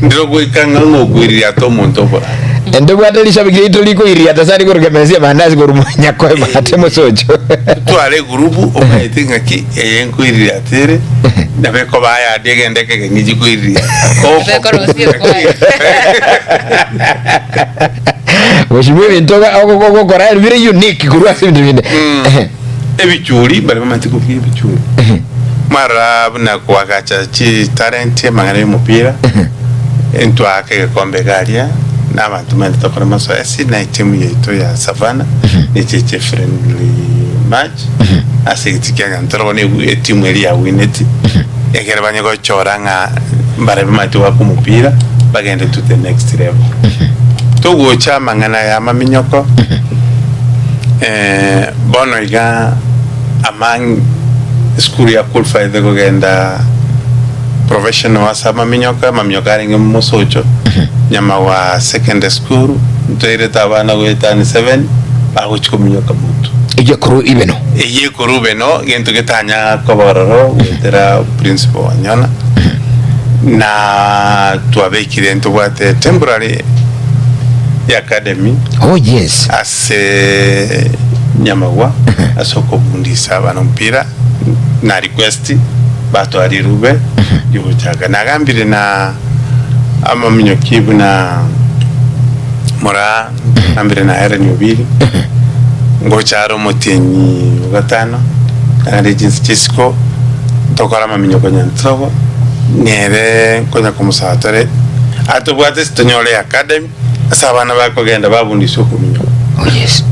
ndire goika ng'a ng'okoiririata omonto obora. Ende obwate rishabiki riaito rikoiririata sana rikorwa kemensi amandasi korwa nyakoe mate mosocho. Totware egurupu omaete ng'aki eye nkoiririata ere nabo ekoba ayande egende ekegeni chikoiririata. Nabo ekorosia ekwaya. Mheshimiwa ebinto ogokora bire unique korwa ase ebinto binde. Ebichuri mbare bamanyete kobugia ebichuri. Mwarora buna koagacha chitalenti amang'ana y'omopira, ntwaaka egekombe iga aria, na abanto bamanyete tokore mazoezi na etimu yaito ya Savannah, necheche friendly match, ase egeti kia Nyantororo bono etimu eria yawineti, ekero banye gochora ng'a mbare bamanyete goaka omopira, bagende to the next level. Togocha amang'ana aya amaminyoko, bono iga among esukuru ya qualified kogenda professional ase amaminyoko, amaminyoko arenge mosocho, Nyamagwa secondary school, ntoirete abana goetania seven, bagochia kominyoka motwe. Eyio ekorwa ibeno. Eyio ekorwa ibeno, gento getanya koba ororo goetera principal Wanyona, na twabekire ntobwate temporary academy Oh yes. ase Nyamagwa ase okobundisa abana omopira na request batware rirube riogochaka. Nagambire na amaminyoki buna Moraa, nagambire na Hellen Obiri ngocha are omotienyi ogatano naende chinse chia isiko tokore amaminyoko Nyantrogo nere nkonya komosaa tore atobwate tonyore academy Ase abana bakogenda babundiswe okominyoka. Oh yes.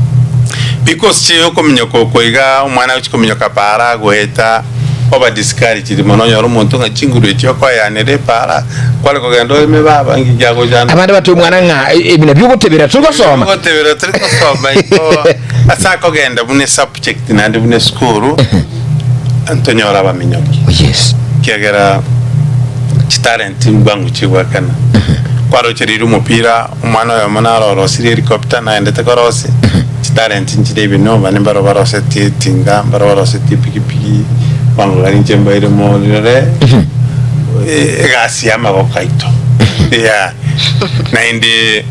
Because chi okominyoka oko iga omwana agochi kominyoka paara agoeta oba discouraged mono onyore omonto ng'a chinguru echi okoeanera epaara kware kogenda oreme baba nki kiagochanda. Abande batebia omwana ng'a ebi nabio ogotebera tori gosoma. Ogotebera tori gosoma igo ase akogenda buna esubject naende buna esukuru ntonyore abaminyoki. Oh yes. Ekiagera chitalent. Timbwango chigoakana. Kwarochereire omopira, omwana oyomo naro orosirie helicopter naendete korosia, chitalent nchire ebino, bande mbaro barosetie etinga, mbaro barosetie epikipiki, bwango gari inche mbaire morore egasi ya amaboko aito. Yeah. Naende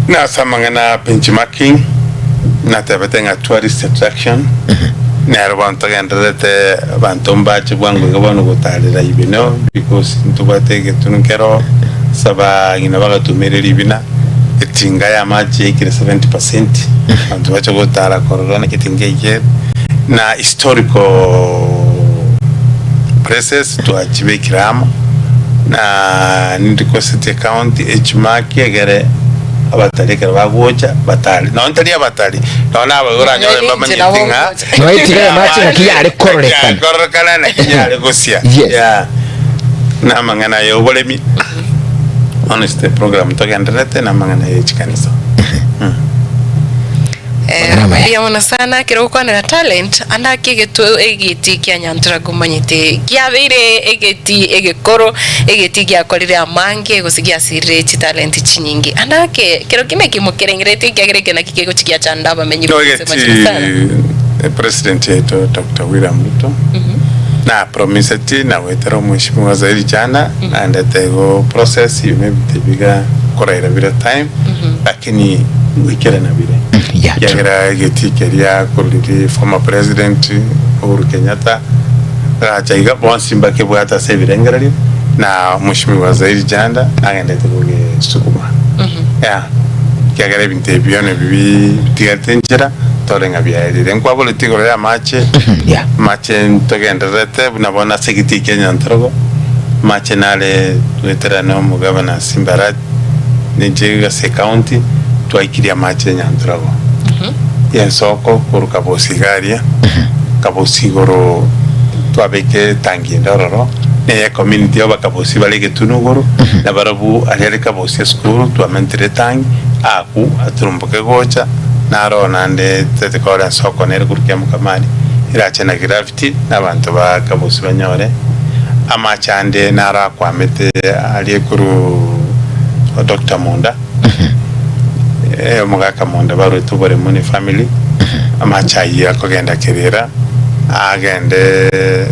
nase amang'ana a benchmarking, natebete ng'a tourist attraction, nero bono togendererete. Abanto mbache bwango iga bono gotaarera ibina because ntobwate egetunu nkero ase abang'ina bagatumeire ribina, etinga y'amache yaikire 70%, abanto bache gotara korora naki etinga eyio ere, na historical places twachibekire amo, na nindikoseti ecounty echimaki egere abatari ekero bagocha batare, nonye tari abatari, nonye na abaibori oranyore mbamanyeti ng'a. Noetire amache naki yare kororekana. Kororekana naki yare gosia. Yes. Yeah. Na amang'ana ya oboremi. Honestly program togendererete na amang'ana ya chikanisa. Eh, Amang'ana amaya. mbuya mono sana ekero ogokwanera talent ande ake egetu egeti kia Nyanturago omanyete kiabeire egeti egekoro egeti giakorire amange gose giasirire chitalent chinyinge ande ake kero kende kimokerengeretie ekiagera eke naki kegochi giachanda abamenyi b'ensemo chire sana. Nogeti president yaito Doctor William Ruto na promiseti na goetera omweshimiwa Zaidi Chana naendete igo process ime ebite biga koraira bire time lakini goikerana bire Yeah, true. ekiagera egeti keria koriri former president Uhuru Kenyatta gacha iga bonsi mbakebwate ase ebirengererio na mweshimiwa Zaidi Janda nagendete kogesukuma yeah. Ekiagera ebinto ebi bionsi bitigarete enchera, tore ng'a biaerire. Nkwaboretie igoro y'amache, Yeah. amache ntogendererete buna bono ase egetii kia Nyantrogo, amache nare goeterana omogabana Simba Arati, ninche ase ecounty, twaikirie amache Nyantrogo. Y'ensoko korwa Kabosi iga aria, Kabosi igoro twabeka etangi ende ororo, neye community y'Abakabosi bare egetunu igoro, nabarabwo aria are Kabosi esukuru twamentire etangi, Aku aturumboke gocha, naro naende tete kore ensoko nere korwa Kiamukamari, erache na gravity, na abanto ba Kabosi banyore amache ande naro akwamete aria korwa Doctor Munda, omogaka Munda barwete oboremo ne family, amache ayio akogenda Kerera, agende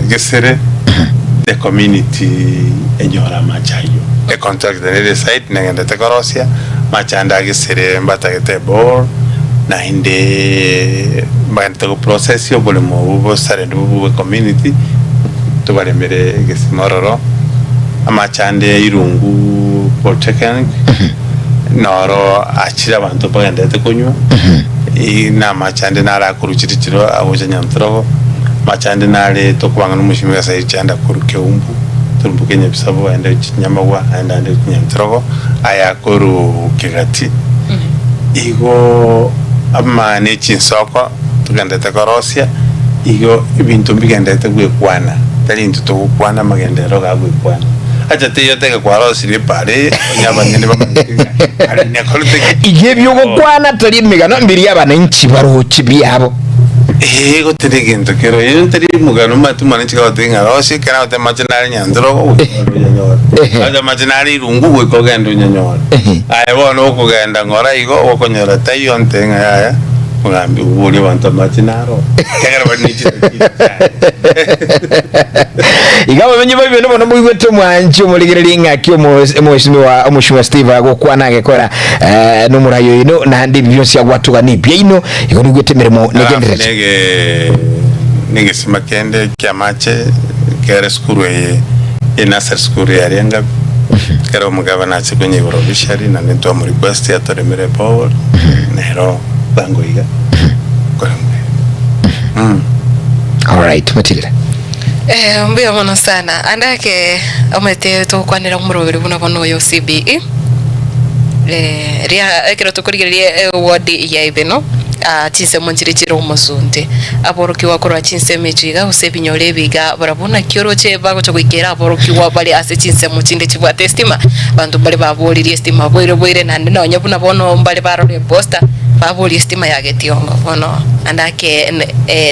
Gesere, the community enyore amache ayio. Econtract nere site negendete korosia. Amachando agesire mbatagete ebor, naende mbagendete go process oboremo obwo bosarende bobwe community, tobaremere egesima ororo, amachando ya Irungu Polytechnic, noro achire abanto mbagenderete konywa, na amachande naro akorwa chirichiro agocha Nyantrogo, amachande nare tokobanga na omosimi gose Chanda korwa Keumbu, torumboke Nyabisabo aende Chinyamagwa aende ande Nyantrogo. Aya korwa kegati, igo amang'ana e chinsoko togenderete korosia, igo ebinto mbigenderete gwekwana, tari intwe togokwana amagenderero iga agwekwana. Acha teiyo tege kwarosirie epara eye, onye abanyene bamanyete ng'a aria nekorete ki. Iga ebi ogokwana tari emegano mbiria abananchi baroche biabo. Ee, gotari egento kero ere tari omogano omanyete omwananchi kagotebia ng'a rosia ekero agoteba amache nare nyantrogo goika ogende onyanyore. Ehe. Acha amache nare irungu goika ogende onyanyore. Ehe. Aye bono okogenda ng'ora igo okonyora taiyo ontebie ng'a yaya ogambi oborie abanto amache naro oo. Ekiagera bare ne chitaki chiaye. Iga abamenyi ba Ibeno bono moigwete omwanchi omorigereria ng'aki omo- omweshimiwa omoshimiwa Steve agokwana agekora eh, nomorai oino naende ebi bionsi agwatuga nebiaino igo noigwete emeremo Alafu negendererete. nege negesima kende kiamache kere sukuru eye ye nursery school yaria engabi kero omogabana ache konyigora officially naende ntwamu request atoremere eborehole nero bwango iga koremwa Alright, Matilda. Eh, mbuya mono sana. Ande ake omanyete togokwanera omoroberi buna bono oyo CBE. Eh, ria ekero tokorigereria eward ya Ibeno, ah, chinsemo nchire chire omosunte. Aborokigwa korwa chinsemo echi iga gose ebinyoro ebi iga barabwo naki oroche bagocha goikera aborokigwa bare ase chinsemo chinde chibwate estima. Abanto mbare baboririe estima boire boire naende nonye buna bono mbare barora eposter, baborie estima ya Getiongo bono ande ake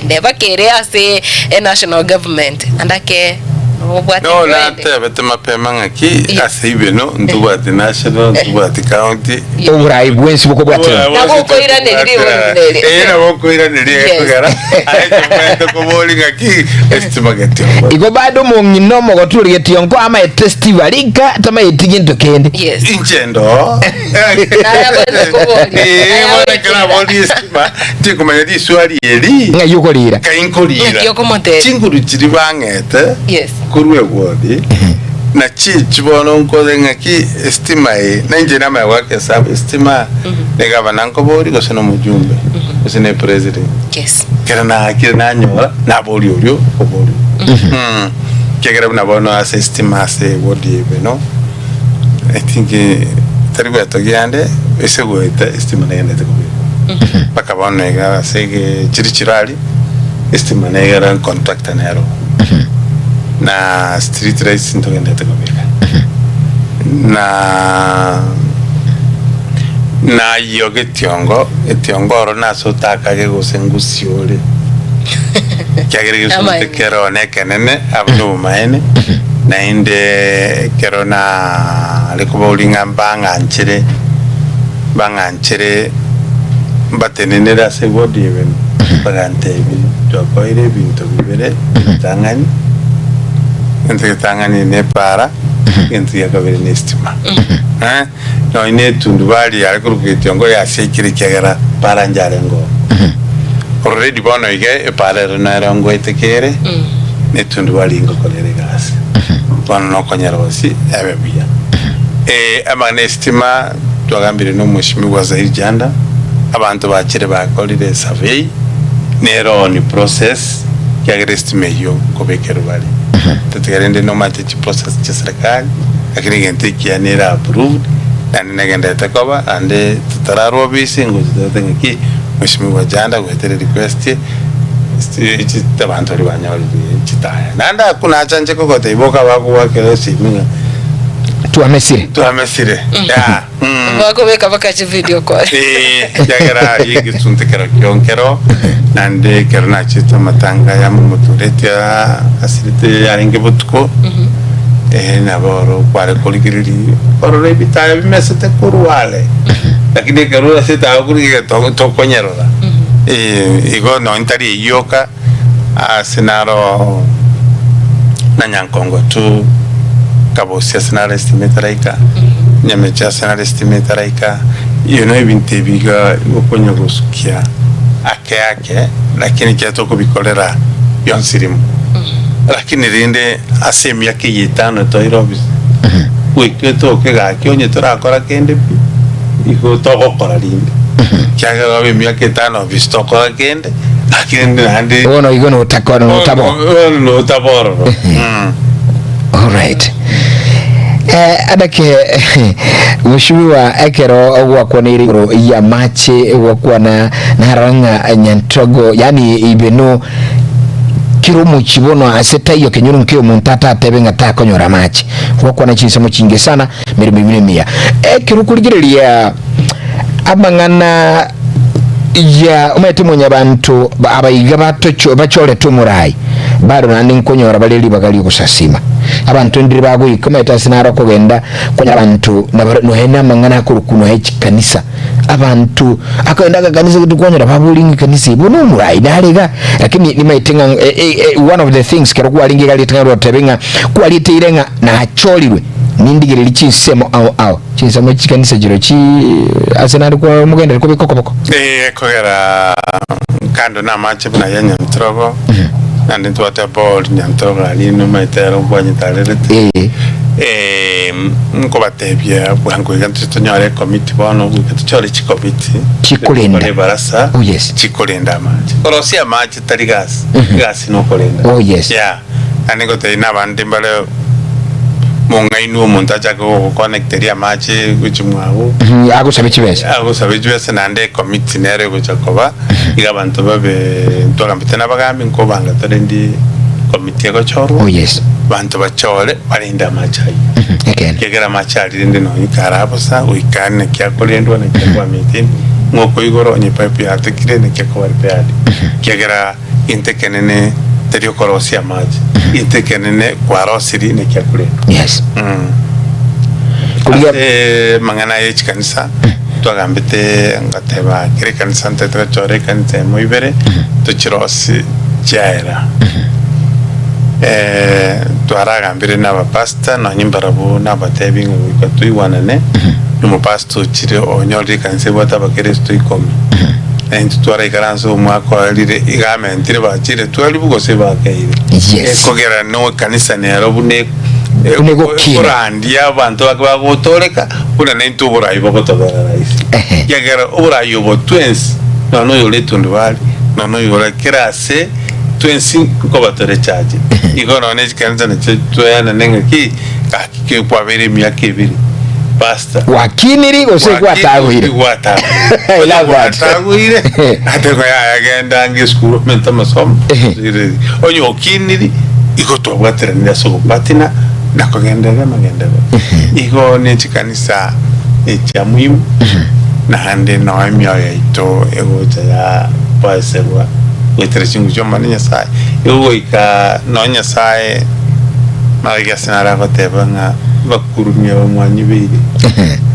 neba kere ase enational government ande ake nobwate No engo ende. natebete mapema ng'aki Yes. ase ibeno ntobwati national ntobwati county Oborai bwensi bokobwatera. Nabo okoiraneria riborio buna eri. Eh, nabo okoiraneria Yes. ekogera aye chobwate kobori ng'aki estima getiongo Igo bado omong'ina omogotu ore getionko amaete Steve arika tamaeti gento kende. Yes. Inche ndo Naye abwenerete koboria. Eh, Naye bono agoikera. ekero aboria estima tinkomanya riswali eri Ng'ai okorira. Nkai nkorira Ng'aki okomotebia. chinguru chiria bang'ete Yes. korwa egwori na chichi bono nkore ng'aki estima eye na inche namanya goaka esabu estima ne gavana nkoboria gose na omojumbe gose na epresident Yes. Ekero naakire nanyora naboria oria okoboria Mm. Ekiagera buna bono ase estima ase eward eye no I think tari gwetogia ande ase goeta estima negenderete kobekwa mpaka bono iga ase ege chiri chirari estima negere contractor nero na street lights ntogenderete kobeka na nayio getiongo etiongo oro nase otakage gose ngusie ore ekiagera egesunte Amaene. kero nekenene abwo nobomaene naende ekero nare kobaoria ng'a mbang'anchere mbang'anchere mbatenenere ase eward eye bagantebia twakoeire ebinto bibere ritang'ani, egento getang'ani nepaara, egento gia kabere nestima. Eh, Nonya na etundubari yare korokwa getiongo yasiekire ekiagera paara njarenge oo. Already bono iga epaara ero nero ngoeteka ere, na etundubari ngokora ere egasi. Bono nokonyerosia ebe buya. Amang'ana estima twagambire na omweshimiwa Zair Janda, abanto bachire bakorire esurvey, nere on process ekiagera estima eyio nkobekerwa bare. Totiga rende nomanyete chiprocess chia serikali, lakini egento ekiya nere approved, naende negenderete koba, naende totararwa obisi ngocha toete ng'aki Mheshimiwa Janda goetera request abanto baria banyorire chitaya. Naende akwo nacha inche kogotebia boka bagoakera esimi ng'a Twamesire. twamesire. Yeah. Mm. Bakobeka baka chivideo call. Eh, ekiagera aria egesunte kero kionkero naende ekero nachete amatanga ya momotureti asirete yarenge botuko eh, nabo oro kware korigereria orore ebitaya bimesete korwa are lakini ekero ase etaya okorigereria to- tokonyerora Eh, igo nonye tari eyio yoka ase naro na Nyankongo tu Kabosi ase naro estima etaraika, Nyamecha ase naro estima etaraika, you know ebinto ebi iga gokonya gosukia ake ake lakini ekero tokobikorera bionsi rimo. Lakini rende ase emiaka eye etano toire ofisi, goika toke gaki onye torakora kende pi, igo togokora rinde, ekiagera obe emiaka etano ofisi tokora kende. Lakini naende Bono igo notakora notabo. Bono notabororo. Mm. Alright. Eh, adake mheshimiwa ekero ogwakwaneire igoro ya mache gwakwana narora ng'a nyantogo yani ibeno Kera omochie bono ase taiyo kenyoro nkeyo omonto atatebe ng'a takonyora amache. Gwakwana chinsemo chinge sana, emeremo eyio nemiya. Ekero okorigereria amang'ana ya omanyete mwanyabanto abaiga batocho bachorete omorai baro naende nkonyora bare ribaga ri'ogosasima. Abanto ndire bagoika omanyete ase naro okogenda konyora abanto nabaro nonya namang'ana akorokwa nonya chikanisa. Abanto akogenda agakanisa gete kwanyora babori ng'a ekanisa eye bono omorai nare iga lakini nimaete ng'a one of the things kero kwarenge iga ritang'ani rotebe ng'a kwarieteire ng'a nachorirwe nindigererie chinsemo ao ao chinsemo chikanisa chiro chi ase nare kwa mogenderere kobeka okoboko. Ee, ekogera kando namache buna ya Nyantrogo, naende ntwate Paul Nyantrogo aria nomaete ere nkwanyetarerete. Ee. Eh, nkobatebia bwango iga ntose tonyore ekomiti bono goika tochore chikomiti Chikorenda. chikore ebarasa Oh, yes. chikorenda amache. Korosia amache tari gasi, egasi nokorenda. Oh, yes. Yeah. Naende ngotebia na abande mbare mong'ainwe omonto achake gogokonecteria amache gochia mwago. Agosabe chibesa. Agosabe chibesa naende ekomiti nero egocha koba iga abanto babe ntwagambete na abagambi nkobanga tore ndi ekomiti egochorwa Oh, yes. abanto bachore barende amache ayio. Ekeene. Ekiagera amache aria rende nonya kare bosa goika naki akorendwa naki akoba maintained ng'a okoigora onye epipe yatekire naki ekoba repaired. Ekiagera Gento ekenene tari okorosia amache, gento ekenene kwarosirie naki akorendwa. Yes. Korigia Ase amang'ana ye chikanisa twagambete ngateba kera ekanisa ntagete gochora ekanisa emo ibere tochirosie chiaera. Twaragambire na abapastor nonye mbarabwo nabatebi ng'a goika toigwanane na omopastor ochire onyorire ekanisa ebwate abakeresto ikomi. Na intwe twaraikaranse omwaka oerire iga amentire bachire twaribu gose bakeire. Yes. Ekogera no ekanisa nero buna e- Buna egokina. ekorandia abanto bake bagotoreka buna naintwe oborai bogotobera rahisi. Ehe. Ekiagera oborai obo twensi nonya oyore etundubari nonya oyore kera ase twensi nkoba tore chache. Igo nonya ne chikanisa nachio tweanane ng'aki gaki ke kwabeire emiaka ebere pastor. Gwakiniri gose gwatagoire? I love that. Gwatagoire ateko yaya genda ange esukuru omente amasomo onye okiniri igo twabwateranire ase ogopatina na kogenderera amagenderero igo ne chikanisa echia muhimu naende noo emioyo yaito egocha ya boeserwa goetera chinguru chia Omonene Nyasaye igo goika noo Nyasaye magega ase naro agoteba ng'a Bakurumia bamwanyibeire,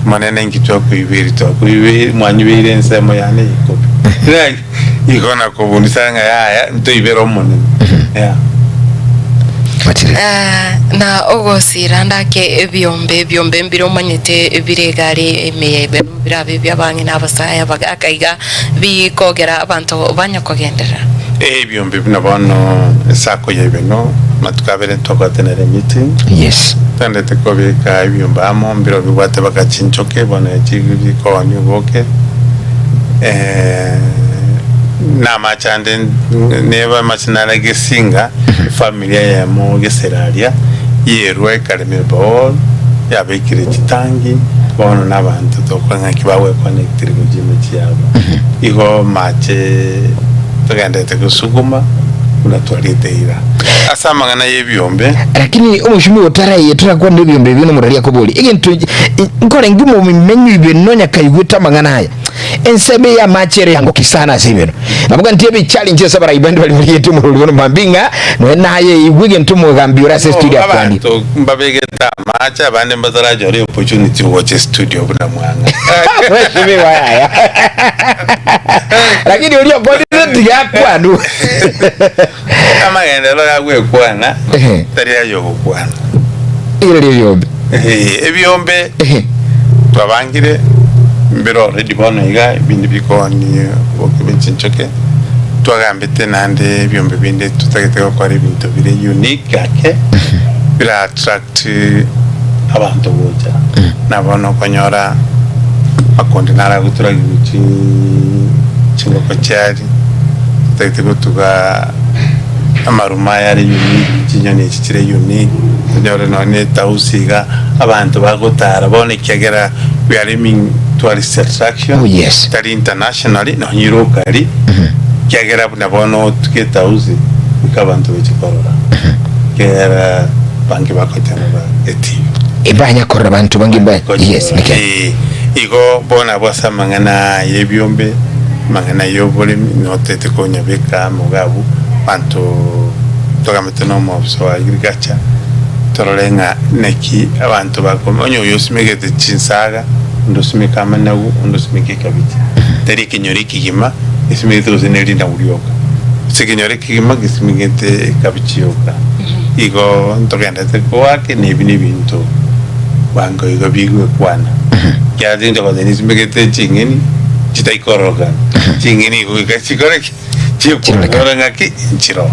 Omonene inki twakoibeire? Twakoibeire, mwanyibeire ensemo yane ya ikomi. Igo nakobundisa ng'a yaya, ntoibere Omonene. Yeah. Matire. Ah, na ogosira ndake ebiombe ebiombe mbire omanyete bire egari ime ya ebeno birabe ebi'abang'ina abasae abagaka iga bikogera abanto banya kogenderera. Ebiombe buna bono esako ya ebeno, amatuko abere ntwabwate nere emeeting. Yes. Tondete kobeka ebiombe amo, mbiro bibwate baka chinchoke, bono echi bikoonia oboke, na amache ande neba amache nare gesinga, efamiri eyemo gesera aria, yerwa ekarema eborehole, yabekire chitangi, bono na abanto tokora ng'aki bagweconnectire gochia emechie yabo. Igo amache togenderete gosuguma buna twariete eira. Ase amang'ana y'ebiombe. Lakini omochumbi otaraiye torakwana ebiombe ebio nomorori akoboria egento nkorenge omomenyo ibe nonya kaigwete amang'ana aya ensemo eye amache ere yangoki sana ase ibeno naboga nti challenge ase abarai bande bari bariete omorori bono mambia ng'a nonya naye igwe egento omogambi ore ase studio akwanie. Abanto mbabegete amache abande mbatarachore opportunity gocha estudio buna mwang'a. Mheshimiwa yaya lakini oria okorire tiga akwanwe. Amagenderero ya gwekwana Ehe. tari ay'ogokwana. Rigereria ebiombe. Eh, ebiombe Ehe. twabangire mbire already bono iga ebinde bikoonie oboke bwe chinchoke twagambete naende ebiombe binde totagete gokora ebinto bire unique ake bira attract abanto gocha na bono okonyora makonde naro agoturagi gochia chingoko chiaria. Totagete gotuga amaruma aya are unique, chinyoni echi chire unique, tonyore nonya na etausi iga, abanto bagotara bono ekiagera we are aiming tourist attraction, Oh, yes. tari internationally, nonya locally, ekiagera buna bono otuge etausi. Goika abanto bachie korora, ekiagera bange bagoteba etibi. Ebanya korora abanto bange mba yes neke. Eh, igo bono abwo ase amang'ana y'ebiombe, amang'ana y'oboremi, notete konyabeka amo iga abwo, abanto togamete na omoofisa wa agriculture, torore ng'a naki abanto bako onye oyo osimegete chinsaga, onde osimeke amanagu, onde osimeke ekabichi, tari ekenyoro ekegima esimegete gose ne rinagu rioka. Ase ekenyoro ekegima gesimegete ekabichi yoka. Igo ntogenderete goaka na ebi nebinto bwango igo bigwekwana. Ekiagera tingocha goteba nisimegete ching'eni chitaikororokana, ching'eni igo goika chikore ki? Chikorora ng'aki nchiroo.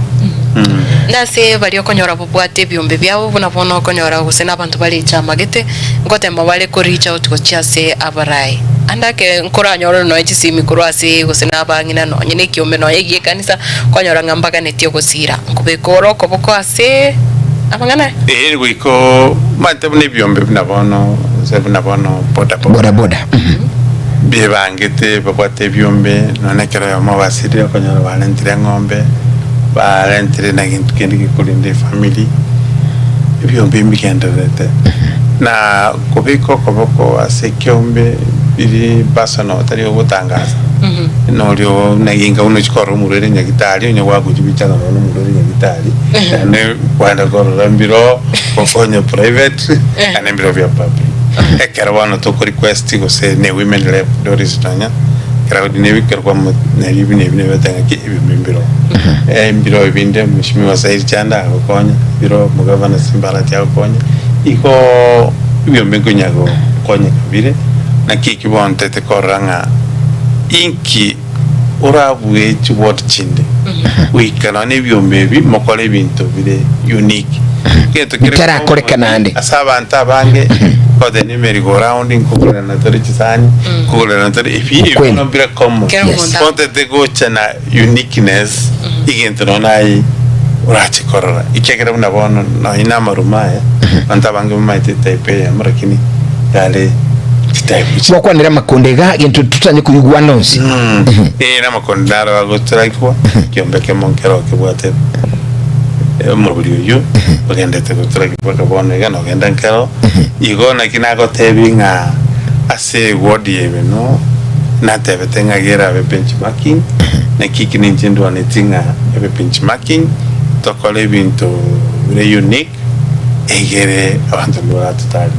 Nase baria okonyora bobwate ebiombe biabo buna bono okonyora gose nabanto bare echamagete, ngotema bare ko reach out gochia ase abarai. Ande ake nkoranyore nonya chisimi korwa ase gose nabang'ina nonye nekiombe nonye egie ekanisa, kwanyora ng'a mbaganetie ogosira. Nkobeka ore okoboko ase amang'ana aya. Ee, goika omanyete buna ebiombe buna bono, gose buna bono boda boda. Boda boda. Bebangete babwate ebiombe, nonya ekero oyomo obasirire okonyora barentire eng'ombe, barentire na gento kende gekorenda efamiri, ebiombe mbigendererete. Na kobeka okoboko ase ekiombe biri personal tari ogotangasa, norio buna ginka buna ochia korora omorwaire nyagitari onye gwagochibicha ng'a nonya omorwaire nyagitari, naende kwenda korora mbiro gokonya private naende mbiro bia public. Ekero bono toko request gose ne women rep Doris nonya ekero nebikero kwamo nari buna ebi nabete ng'aki ebimbe mbiroo. Mbiroo ebinde mheshimiwa Said Chanda agokonya, mbiroo omogavana Simba Arati agokonya, igoo ebiombe nkonya gokonyeka bire, naki ekio bono ntete korora ng'a inki orabue chiward chinde goika nonya na ebiombe ebi mokore ebinto bire unique. Egento kere Bitarakoreka common naende. ase abanto abange goteba ne merry go round nkogorerana tore chisani nkogorerana tore ebi ebi Kweli. bono mbire common. Kera Yes. omonto Bono tete gocha na uniqueness egento nonya naye orache korora ekiagera buna bono nonya na amaruma aya abanto abange bamaete etype eyemo lakini yare chitype chi Gwakwanire amakonde iga gento totanye koigwana onsi. Ee, namakonde naro agoturagigwa, ekiombe ekemo nkero kebwate omobere oyio ogendete goturagigwa mpaka bono iga nogenda nkero. Igo naki nagotebi ng'a ase eward ya Ibeno natebete ng'a gerabe benchmarking, naki eki ninche ndwaneti ng'a ebe benchmarking, tokore ebinto bire unique. Egere abanto mbaratotare.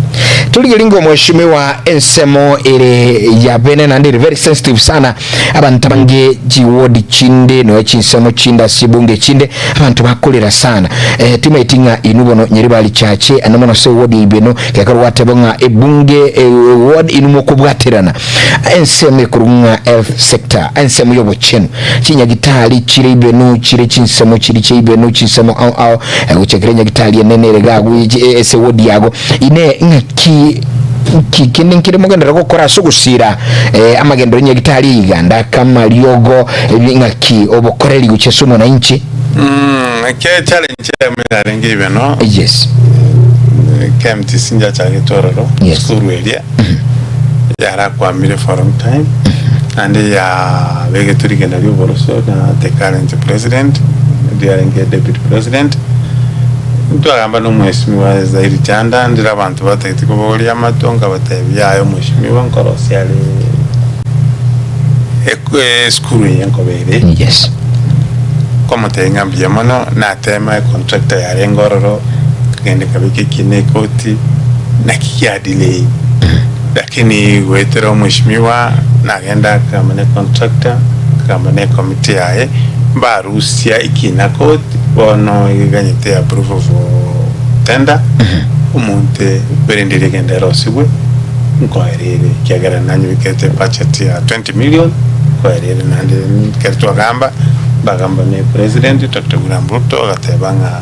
Torigerie ng'a omweshimiwa ensemo ere ya bene naende ere very sensitive sana abanto abange chiward chinde nonya chinsemo chinde ase ebunge chinde abanto bakorera sana eh, timaeti ng'a inwe bono Nyaribari Chache ande mono ase eward ya Ibeno gekero gwateba ng'a ebunge eh, ward inwe mokobwaterana ensemo ekorwa ng'a health sector ensemo y'obochenu chinyagitari chire Ibeno chire chinsemo chiri chia Ibeno chinsemo ao ao Gochakera enyagitari enene ere iga agwo ase ewodi yago. Inee, ng'aki nki kende nkere mogenderere gokora ase ogosiira amagenderero y'enyagitari eye iga? Ndake amariogo, ng'aki obokoreri gochia ase omwananchi? Eke challenge eyemo yarenge ibeno Yes. KMTC njachagete ororo Yes. esukuru eria yarakwamire for a long time naende yabegetwe rigena ri'oboroso na the current president riarenge deputy president ntwagamba na omweshimiwa Zairi Chanda ndire abanto batagete kobogoria amato nkabatebia yaya omweshimiwa nkorosia are esukuru eye nkoba ere Yes. nkomotebia ng'a mbuya mono natema econtractor yarenge ororo ekagenda ekabeka ekina ekoti naki kia delay Lakini goetera omweshimiwa nagenda akagamba ne contractor, akagamba ne committee yaye, mbarusia ekina court, bono eganyete approval of tender, omonto bwerende rigenda erosigwe, nkoera ere ekiagera nanyebekete ebudget ya 20 million, nkoera ere naende ekero twagamba, mbagamba ne president Doctor William Ruto agateba ng'a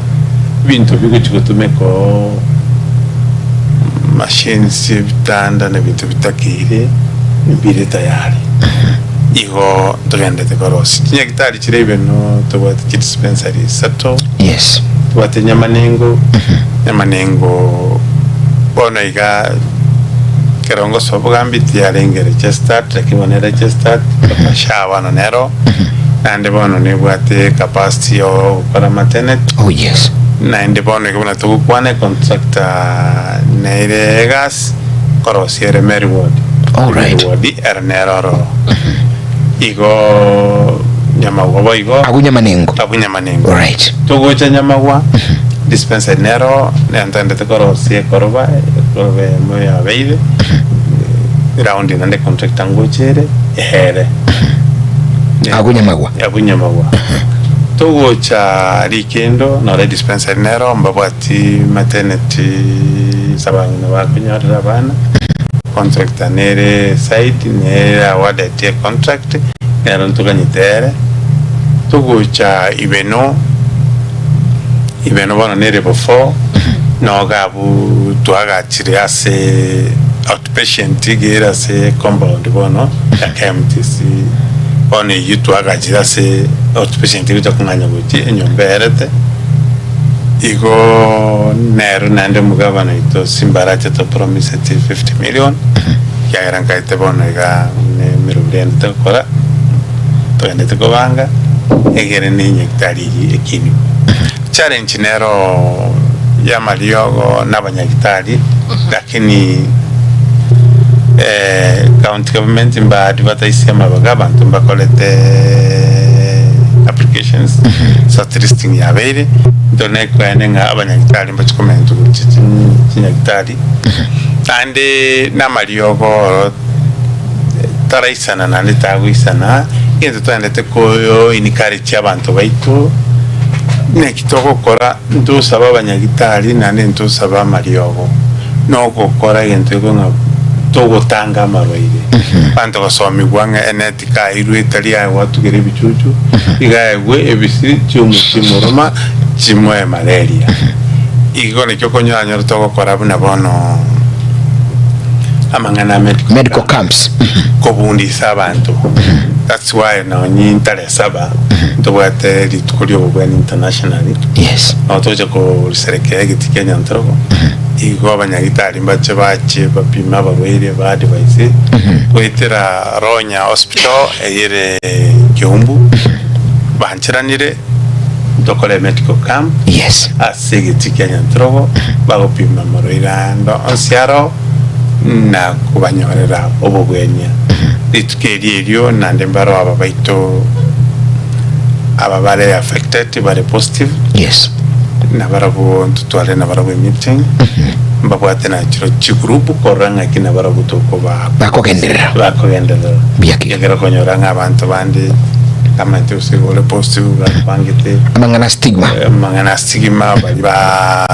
ebinto bigochi gotumeka oo. Machines, ebitanda na ebinto bitakeire mbire tayari. Igo ntogendete korosia chinyagitari chire ibeno tobwate chidispensary isato, Yes. tobwate Nyamanengo, Nyamanengo bono iga ekero ngosoa obogambi tiyarenge registered lakini bono ere registered, mpaka SHA bono nero. Naende bono nebwate ecapacity ya ogokora maternity. Oh yes. Naende bono iga buna togokwana econtractor nere egasi korosia ere Mary Ward. Alright. Mary Ward ere nere ororo. Igo Nyamagwa boigo. Agwo Nyamanengo. Abwo Nyamanengo. Alright. Togocha Nyamagwa, dispensary nero nentendete korosia ekoroba, ekoroba eyemo yabeire, round naende contractor ngocha ere, ehere. Agwo Nyamagwa. Abwo Nyamagwa. Togocha Rikendo nore dispensary nero mbabwati maternity ase abang'ina bakonyorera abana, contractor nere side nere awarded econtract nero ntoganyete ere. Togocha Ibeno, Ibeno bono ne level four, noga abwo twagachire ase outpatient iga ere ase compound bono ya KMTC, bono eyio twagachire ase outpatient egocha kong'anya gochia enyomba eherete, igo nero naende omogabana oito Simba arache topromiseti 50 million, ekiagera nkaete bono iga ne emeroberi ende togokora. Togendete kobanga egere ne nyagetari eyio ekinigwe. Challenge nero y'amariogo na abanyagitari lakini county government mba advertise amabaga abanto mbakorete applications shortlisting yabeire intwe nekeene ng'a abanyagitari mbachi komentwa gochia chinyagitari naende namariogo oro taraisana naende tagoisana, egento twaendete ko encourage abanto baito, naki togokora ntosaba abanyagitari naende ntosaba amariogo, nogokora egento ekio ng'a togotanga amarwaire. Abanto gosomigwa ng'a eneti kairwe etari aye gwatugera ebichuchu, iga aegwe ebisiri chiomochie moroma chimoe malaria. Igo nakio okonyora togokora buna bono. Amang'ana a medical, Medical camps. Kobundisa abanto. That's why nonye ntare saba ntobwate rituko ri'obobweni internationally. Yes. Nabo togocha koriserekea egeti kia Nyantoroko. Igo abanyagitari mbache bache bapime abarwaire ba advise goetera Ronya Hospital eyere Kiumbu bancheranire tokore medical camp Yes. ase egeti kia Nyantoroko bagopima amarwaire ande onsi aro. na kobanyorera obogwenia. Rituko erio erio naende mbaro aba baito aba bare affected bare positive Yes. nabarabwo ntotware nabarabwo emeeting mbabwate na chiro chigroup korora ng'aki nabarabwo tokoba Bakogenderera. bakogenderera Buya kegima. ekero okonyora ng'a abanto bande amaete gose ore positive bakobangete Amang'ana stigma. amang'ana stigma baria ba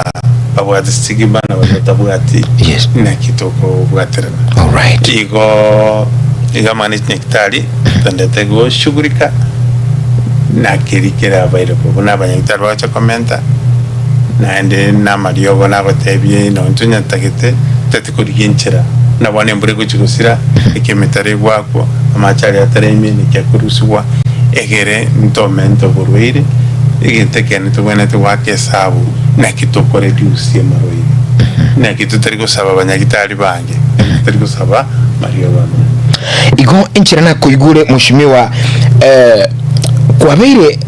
babwate stigma na baria batabwati Yes. naki tokobwaterana Alright. igo igo amang'ana echinyagitari tondete goshughulika na keri kere available buna abanyagitari bagocha komenta naende na amariogo nagotebie nonye onyatagete totagete korigia enchera buna bono embura egochia gosira ekemetaro egwakwa amache aria ataremie naki akorusigwa egere ntomente oborwaire egento ekeene tobwenerete goaka esabu Naki tokoredusia amarwaire? Naki totari gosaba abanyagitari bange? Naki totari gosaba mariogo amange? Igo enchera nakoigure mweshimiwa eh, kwabeire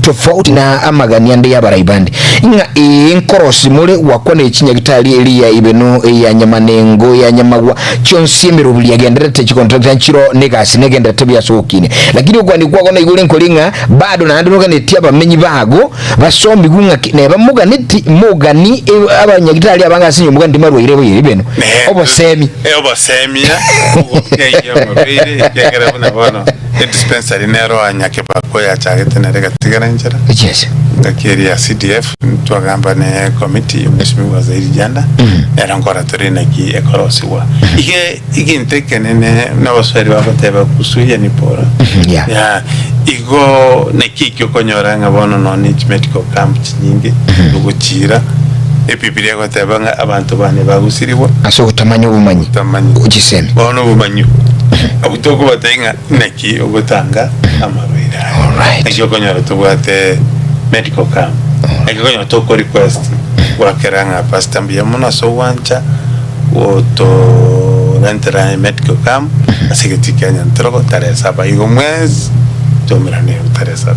tofauti na amagani ande y'abarai bande ng'a ee nkorosi more gwakwana echinyagitari eria ibeno eya nyamanengo eya nyamagwa chionsi emeroberi yagendererete chicontract nchiro negasi negendererete buya ase ogokina lakini okwani kwago naigure nkori ng'a bado naende noganetie abamenyi bago Basomigwe ng'a ki neba moganeti mogani abanyagitari abange ase inwe moganeti marwaire boyere beno. Obosemi. Obosemia ogokeia amarwaire ekiagera buna bono edispensary nero aa Nyakebako yachagete nere egatigara enchera. Yes. Engaki eria ya CDF ntwagamba ne committee Mheshimiwa Zaidi Janda nero nkora tore naki ekorosigwa. Ige Egento ekenene nabaswahili bagoteba kuzuia ni bora. Yeah. Yeah. Igo naki ekio okonyora ng'a bono nonya ne chimedical camp chinyinge ogochiira ebibilia egoteba ng'a abanto bane bagosirigwa Ase ogotamanya obomanyi. Ogotamanya. Chisemi. Bono obomanyi abwo tokobatebia ng'a naki ogotanga amarwaire aya. Alright. Naki okonyora tobwate medical camp. Naki okonyora toko request gwakera ng'a pastor mbuya mono ase ogwancha. Gotorentera medical camp ase egetii kia Nyantoroko tarehe saba. Igo mwensi Tomerane otare saba.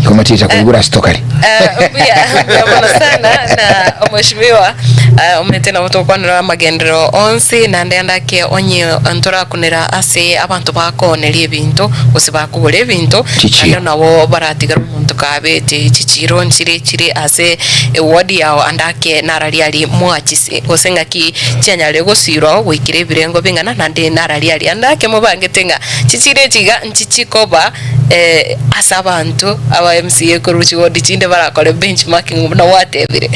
Igo maticha koigura ase tokare. Eh, mbuya mbuya mono sana na omweshimiwa eh, omanyete nabo togokwanera amagenderero onsi naende andake onye ntorakunera ase abanto bakooneria ebinto gose bakogora ebinto Chichiro. naende nabo baratigere omonto kabete chichiro nchire chire ase eward yao andake narari aria mwachisi gose ng'aki chianyarire gosirwa goikera ebirengo bing'ana naende narari aria andake mobangete ng'a chichiro echi iga nchichikoba ase abanto aba MCA korwa chiwodi chinde barakore benchmarking buna gwatebire.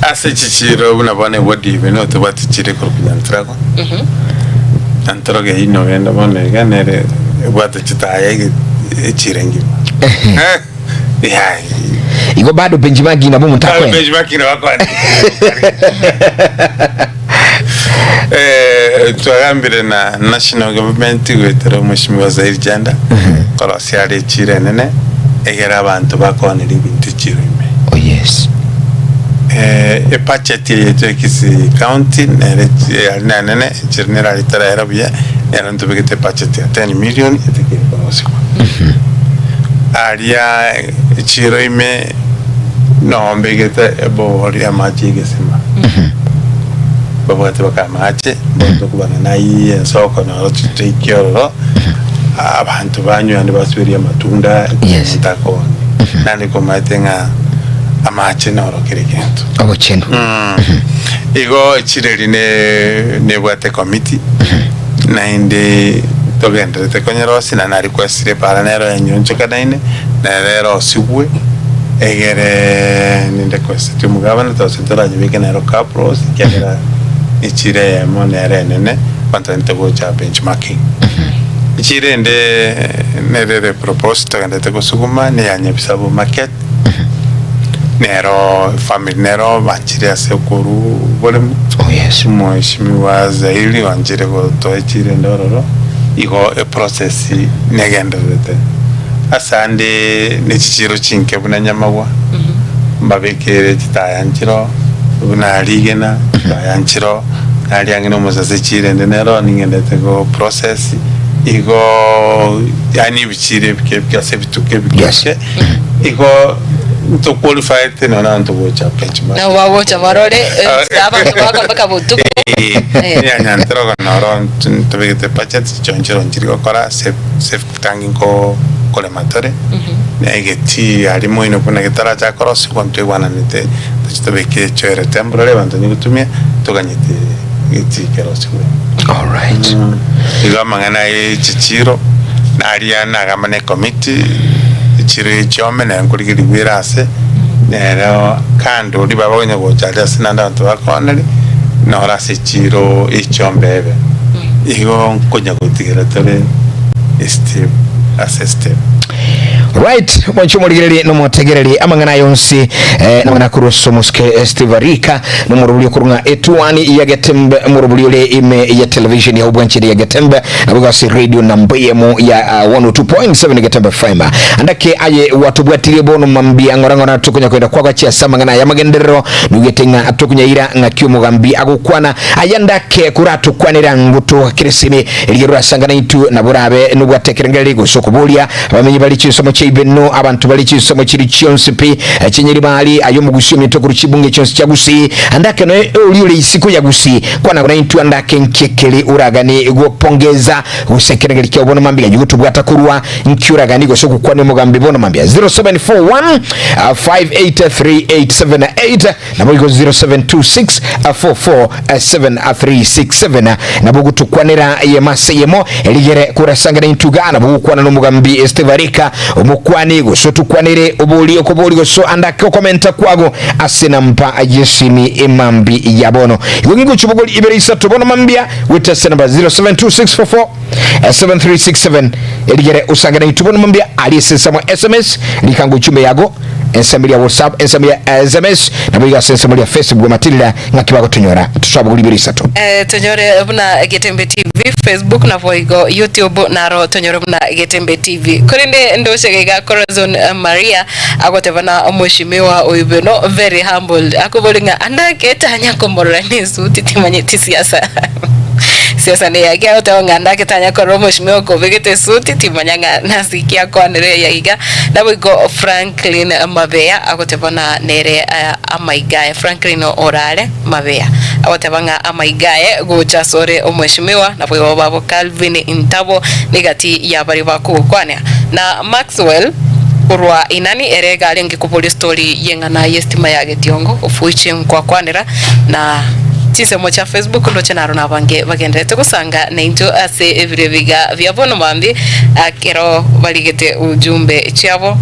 Ase chichiiro buna bono ewodi ime nigo tobwate chichiro ekorokwa Nyantrago. Nyantrago eyio nogenda bono iga nere ebwate chitaya ege echiro engima. Yaya. Igo bado benchmarking nabo omonto akoenda. Benchmarking nabo akoenda. Eh, twagambire na national government goetera omweshimiwa Zair Janda korosia are echiro enene egere abanto bakoonera ebinto echiro ime. Oh yes. Eh, ebudget eye yaito ya Kisii county nere ari nenene echiro nere are teraera buya nero ntobegete ebudget ya 10 million etekeire korosigwa. Aria echiro ime Noo mbegete ebohori y'amache y'egesima, babwate baka amache, bono tokobana naiye ensoko noro toike ororo, abanto banywe naende basuberie amatunda, Yes. omonto akooni. Naende komaete ng'a amache noro kera egento. Obochenu. Igo echireri ne nebwate committee, naende togendererete konyerosia, naende nari kwesire epara nero yanyonchokanaine, nere erosigwe, egere ninde koesetie omogabane tose toranyebeke nero Cabros, ekiagera echiro eyemo nere enene, abanto bainte gocha benchmarking. Echiro ende nere ere proposed togenderete gosuguma, neya Nyabisabu market, nero efamiri nero banchire ase okorwa oboremo, Oh yes. Omweshimiwa Zairi oanchire gotoa echiro ende ororo, igo eprocess negendererete. Ase ande ne chichiiro chinke buna nyamagwa, mbabekere chitaya nchiro, buna rigena, chitaya nchiro, naria ang'e nomosase echiiro ende nero ning'endete go process, igo yaani ebichiiro ebike ebike ase ebituko ebike Yes. ebike, igo nto qualified nonya abanto gocha benchmark. Nabo bagocha barore eh, abanto bakobeka botuko. Eh. Nyanterogo noro ntobegete budget chionchiro nchiri gokora safe safe Tangi nkorema tore, na egetii aria moino buna getaracha korosigwa ntwaigwananete toche tobeke echoere temporary abanto onye gotumia toganyete egetii kerosigwe. Alright. Igo amang'ana ye chichiro naria nagamba na ecommittee, echiro ya echiombe nere nkorigereria ere ase, nero kando oria baba onya gocha aria ase naende abanto bakooneri, noro ase echiro ya echiombe ebe. Igo nkonya gotigera tore estep ase estep. Right, mwanche omorigererie nomotegereri amang'ana aya onsi eh, namang'ana akorwa ase omosike eh, Steve Arika nomorobori okorwa ng'a etuani ya Getembe omorobori ore ime ya television ya obwancheri ya Getembe nabo ase radio namba eyemo ya uh, 102.7 Getembe FM andake aye watobwatirie bono mambia ng'ora ng'ora tokonya kwenda kwagachia ase amang'ana aya amagenderero nugete ng'a tokonyaira ng'aki omogambi agokwana Aya ndake koratokwanera ngotogakere esimi, erio rorasangane intwe, nabo orabe nobwate ekerengererio gose okoboria abamenyi bare chinsemo chia Ibeno, abanto bare chinsemo chiria chionsi pi, chinyiri baali, aye omogusi ominto korwa chibunge chionsi chia Gusii, andake noe oria ore isiko ya Gusii, kwana naintwe andake nki ekeri oraganie gopongeza gose ekerengererio kiao bono mambia ayio gotobwata korwa nki oraganie gose gokwania omogambi bono mambia 0741 583878 Naboigo 0726447367 nabo gotokwanera eyemo ase eyemo erigere korasangana intwe iga nabo gokwana nomogambi Steve Arika omokwani gose otokwanere obori okobori gose andake okomenta kwago ase nampa yesimi emambi ya bono igo ngingochi bogori ibere isato bono mambia goeta ase namba 072644 7367 erigere osangane intwe bono mambia aria ase ensemo sms rikango echumbe yago Ensemo eria WhatsApp, ensemo ya SMS, naboigo ase ensemo eria Facebook matirira ng'aki bagotonyora tosobogori ibere isato. Eh, tonyore buna Getembe TV, Facebook naboigo YouTube naro tonyore buna Getembe TV. Korende ndoche gaiga Corazon eh, Maria agoteba na omweshimiwa oyo beno very humbled akobori ng'a andake tanya komorora nesuti timanyeti siasa. Siasa neyaki agoteba ng'a ndake tanya korora omoshimiwa okobegete esuti timanya ng'a nase ki akwanire aya iga. Naboigo Franklin Mabeya agoteba ng'a nere amaiga aye Franklin orare Mabeya agoteba ng'a amaiga aye gocha asore omweshimiwa naboigo babo Calvin Ntabo negati yabaria bakogokwanera na Maxwell korwa inani ere iga arenge koboria story yeng'ana yestima ya Getiongo of which nkwakwanera na chinsemo chia Facebook ndoche naro nabange bagendererete gosanga naintwe ase ebiro ebiga bia bono mambia ekero barigete ujumbe chiabo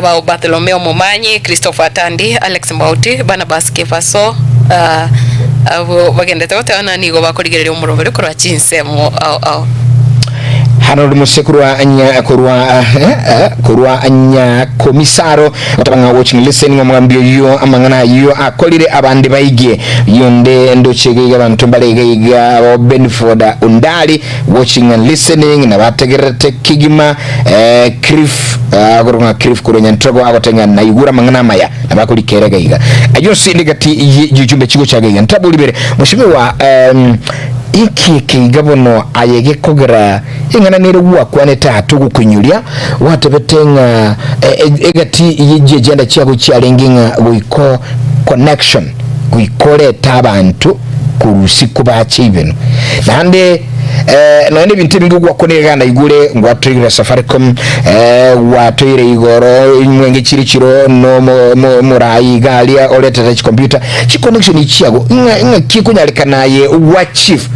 Bao Bartholomeo Momanyi, Christopher Atandi, Alex Mauti, Barnabas Kebaso abwo bagendererete goteba ng'a nigo bakorigereria omoroberi korwa chinsemo ao ao. Harold Mose korwa nya korwa eh, korwa Nyakomisaro goteba ng'a watching listening omogambi oyio amang'ana ayio akorire abande baigie yonde ndoche iga iga abanto mbare iga iga abo Benford Undari watching and listening nabategererete kegima eh, Cliff akorokwa ng'a Cliff korwa Nyantrogo agoteba ng'a naigure amang'ana amaya nabakorikera iga iga ayio onsi ndigati ye jichumbe chigocha iga iga ntabori bere Mheshimiwa em, Inki eke iga bono aye gekogera ing'ana nere gwakwanete aa togokoinyoria, gwatebete ng'a egati ye chiagenda chiago chiarenge ng'a goiko connection, goika orete abanto korwa isiko bache ibeno. Naende nonya na ebinto ebinge gwakwanire iga naigure ngwatoire Safaricom, gwatoire igoro mwenge chire chiro no omorai iga aria oretete chicomputer, Chiconnection chiago ng'a ng'aki ekonyarekana aye gwa chief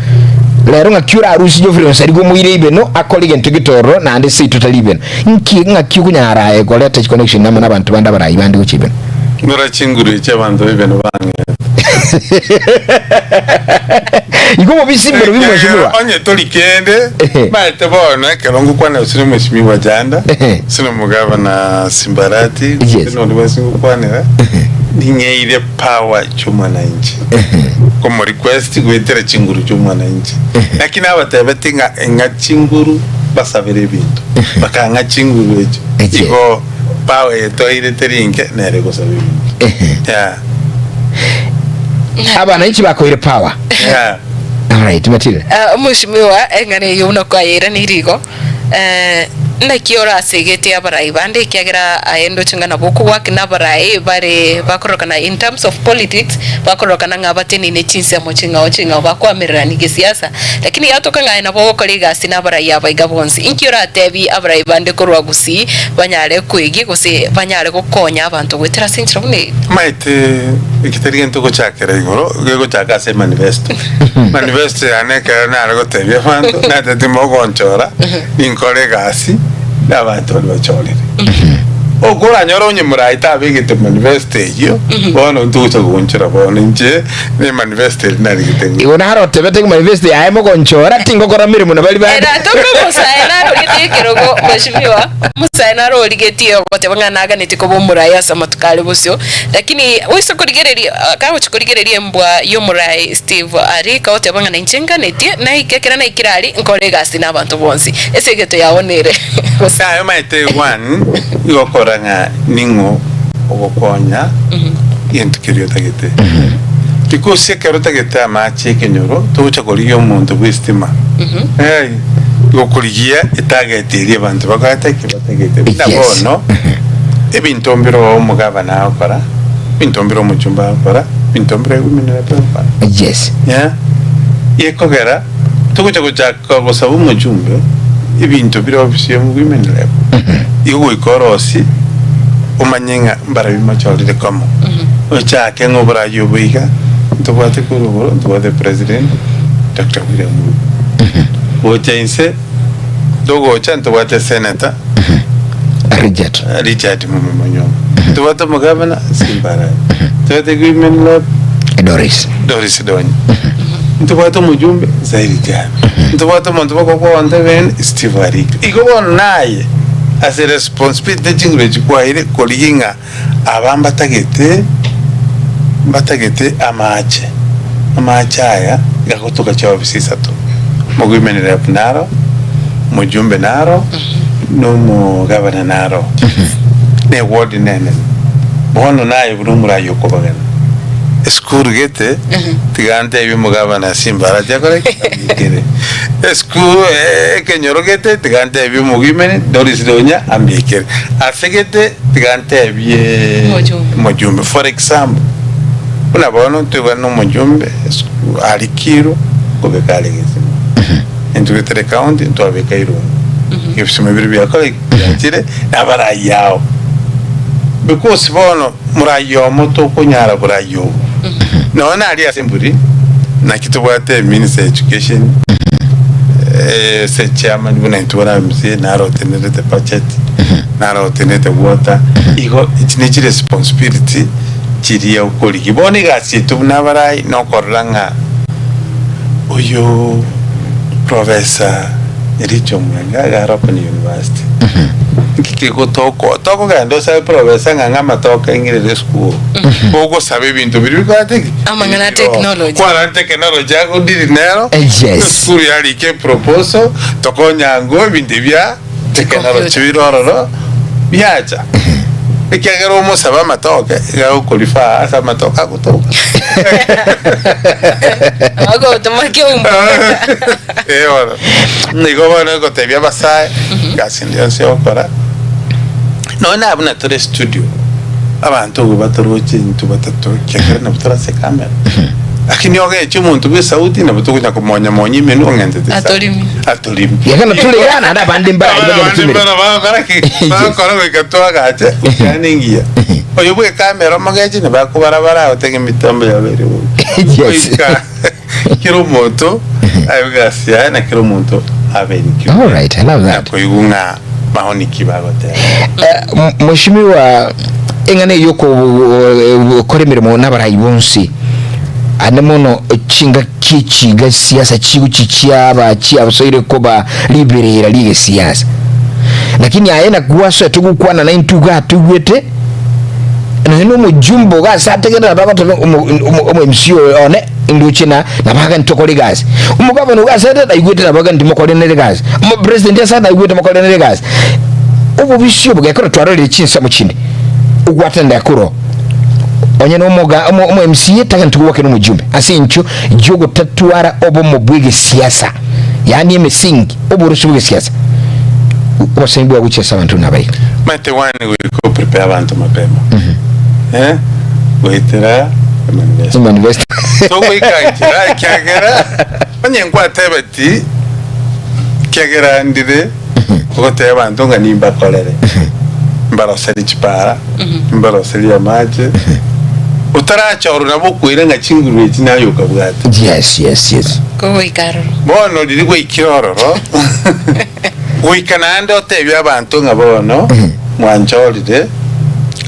rero ng'aki orarusie Geoffrey Onsarigo omoire ibeno akore egento getororo naende seito tari ibeno nki ng'aki okonyara aye koreta chiconnection amo nabanto bande abarai bande gochia ibeno. Ngora chinguru echi abanto b'ibeno bang'ete. Igo obobisi mboro bimweshimiwa. Ekiagera onye tori kende, Ehe. maete bono ekero ngokwana gose nomweshimiwa Janda, Ehe. gose nomogavana Simbarati, Yes. gose nonde bwensi ngokwanera, Ning'eire power chi'omwananchi, komorequest goetera chinguru chi'omwananchi. Naki nabatebetie ng'a eng'a chinguru basabere ebinto, bakang'a chinguru echio. Eche. Igo power eye toire teri inke nere egosaba ebinto. Yeah. Abananchi bakoire power. Yeah. Alright, Matilda. Ah, Mheshimiwa, eng'ana eyio buna kwayeiraneire igo, Naki orasegetie abarai bande, ekiagera aye ndoche ng'a nabo okogwaki nabarai bare bakororokana in terms of politics, bakororokana ng'a bateneine chinsemo ching'ao ching'ao bakoamererania gesiasa, lakini yatoka ng'a aye nabo ogokora egasi nabarai aba iga bonsi. Inki oratebie abarai bande korwa Gusii banyare koegia gose banyare gokonya abanto goetera ase enchera buna eye? Omanyete eki tari gento gochakera igoro, gegochaka ase emanifesto. Manifesto yane ekero nare gotebia abanto, natebete mogonchora, ninkore egasi na abanto baria bachorire. Oko oranyore onye morai tabegete manifesto eyio, bono ntogocha gogonchora bono inche ne manifesto eria narigete ng'a. Igo naro otebete ng'a manifesto yaye mogonchora tingokora meremo na baria bande. Era toka omosae narogete ekerogo mheshimiwa, omosae naro origetie ogoteba ng'a naganetie koba omorai ase amatuko are bosio, lakini oise korigereria kagochia korigereria embwa y'omorai Steve aria kagoteba ng'a nainche nganetie naike ekero naikire aria nkore egasi na abanto bonsi ase egeto yao nere gose. Naye omanyete one igo okora ng'a ning'o ogokonya gento keria otagete. Because ekero otagete amache ekenyoro togocha korigia omonto bwe estima eh, igo okorigia etarget eria abanto bakorete ki batagete. Buna Yes. bono ebinto mbire omogabana agokora, ebinto mbire omochumba agokora, ebinto mbire women rep egokora. Yes. Yeah. Gekogera togocha gochaka gosaba omochumbe ebinto bire ofisi ya women rep igo goika orosie omanye ng'a mbarabwo mochorire komo ochake ng'a oborayi obo iga ntobwate korwa igoro ntobwate president Doctor William Ruto gocha inse togocha ntobwate senator Richard. Richard Mume Manyoma ntobwate omogavana Simba Arati ntobwate women rep Doris. Doris Donye ntobwate omojumbe Zairi Jane ntobwate omonto bogokwa bene Steve Arika igo bono naye ase responsibility chinguru echi kwaeire korigia ng'a aba mbatagete mbatagete amache amache aya gagotoka chiofisi isato omo women rep naro omojumbe naro na omogavana naro na eward nene bono naye buna omorai okobagana. Esukuru gete, tiga ntebie omogabana Simba Arati akore ki? Ambikere. Esukuru ekenyoro gete, tiga ntebie omogimeni Doris Donya ambikere. Ase gete, tiga ntebie Omojumbe. omojumbe. For example, buna bono ntobwane na omojumbe esukuru arikirwe, nkobeka are gesima. Intwe tere county ntwabeka irungu. Ebisima biria biakora ki? Biachire, nabarai ao. Because bono morai omo tokonyara borai obo. Nonya naria ase emburi, naki tobwate minister education, ase chairman buna intwe buna MCA naro otenerete budget, naro otenerete water, igo echi ne chiresponsibility chiria okorigia. Bono egasi yaito buna abarai nokorora ng'a oyo Professor Richo Omwenga iga are Open University. Nki kegotokoa? Tokogenda osabe Professor ng'a ng'a amatoke aing'irere esukuru. Ogosaba ebinto biria bikorete ki? Amang'ana a Ebiroo. technology. Kwarora technology agodiri nero, Yes. esukuru yarika eproposal, tokonyango ebinto ebia technology Computer. bire ororo, biacha. Ekiagera omosabe amatoke, iga agokorifaa ase amatoke agotoka. Agotoma keumbu. Eh, bono. Nigo bono egotebia abasae, egasi ende yonsi ogokora, nonya na buna tore studio, abanto igo batoroche intwe batato ekiagera nabo tore ase ecamera. Lakini ogeche omonto bwa esauti nabo tokonya komonya monya emenwa ong'entete esauti. Atorimi. Atorimi. Gekano tore iga naende abande mbarari Abana bagende bande tumire. mbaro bagokora ki? Yes. Bagokora goika twagache goikana engiya. Oyo bwa ecamera omogeche nibakobarabara agoteba emitambo yabo ere bobe. Yes. Goika kera omonto abe egasi yaye na kera omonto abe enkio. All right, I love Na that. koigwa ng'a maoni ki bagoteba. Eh, m- Mheshimiwa eng'ana eyio okokora emeremo nabarai bonsi ande mono chingaki chiga siasa chigochi chiaba chiasoire koba riberera riegesiasa lakini aye nakwasoete gokwana naintwe iga toigwete Nonya nomojumbe iga ase ategerera bagoteba omo MC oyo one ndoche na nabagani tokore egasi. Omogavana iga ase are naigwete nabagani timokore nere egasi. Omo president ase are naigwete mokore nere egasi. Obobisi obo gekero twarorire chinsemo chinde ogwatanera korwa onye na omoga omo omo MCA tagenti kobua kera omojumbe ase enchio yogotatwara obomo bw'egesiasa yaani emisingi oborosi bw'egesiasa obosemi bwa gochia ase abanto buna abaiga. Omanyete one goika o prepare abanto mapema eh, goetera emanifesto. Emanifesto. Togoika nchera ekiagera onye nkwatebeti ekiagera ndire ogotebia abanto ng'a nimbakorere mbaroserie chipara mbaroserie amache otarachorwa nabo okoira ng'a chinguru echi naye okabwate. Yes, yes, yes. Kogoika aroro. Bono riria gwaikire ororo Goika naende otebie abanto ng'a bono mwanchorire,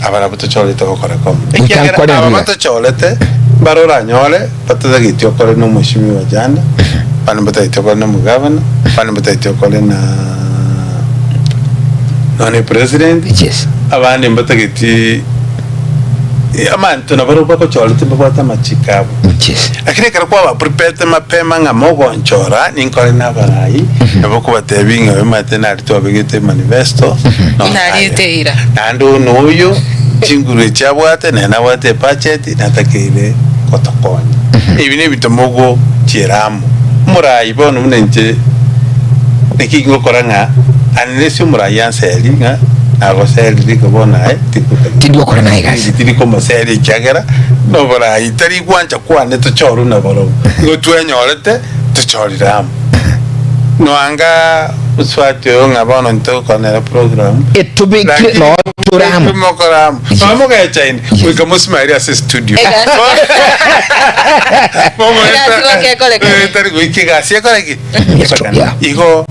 abarabwo tochorete gokora komo. Goika Ekiagera nkore aba buya. batochorete mbare oranyore batotageti okore na omweshimiwa Janda, bande mbatageti okore na omogavana, bande mbatageti okore na nonye president, Yes. abande mbatageti amanto nabarobwo bagochorete mbabwate amachiko abo. Yes. Lakini ekero kwabapreparete mapema ng'a mogonchora, ninkore nabarai, nabo okobatebia ng'a omanyete nari twabegete emanifesto, nonye Nariete aye. eira. Naende oyo na oyo, chinguru echi abwate, nere nabwate ebudget, natakeire gotokonya. Ebi nebinto mogochiera amo. Omorai bono buna inche, naki ngokora ng'a unless omorai anseri ng'a nagoserire iga bono aye tigokagera. Tindi gokora naye egasi. Tindi komoseri ekiagera noborai tari gwancha kwane tochorwe nabarobwo. Igo twenyorete tochorire amo. Noanga mosubati oyo ng'a bono ntogokora nere program. Etobekire Lakini noo tore amo. mokore amo. Yes. Nonya mogechaine Yes. goika mosimarie ase studio. Egasi. Egasi gokekorekana. Eh, tari goika egasi ekore ki? Yes, true, yeah. Igo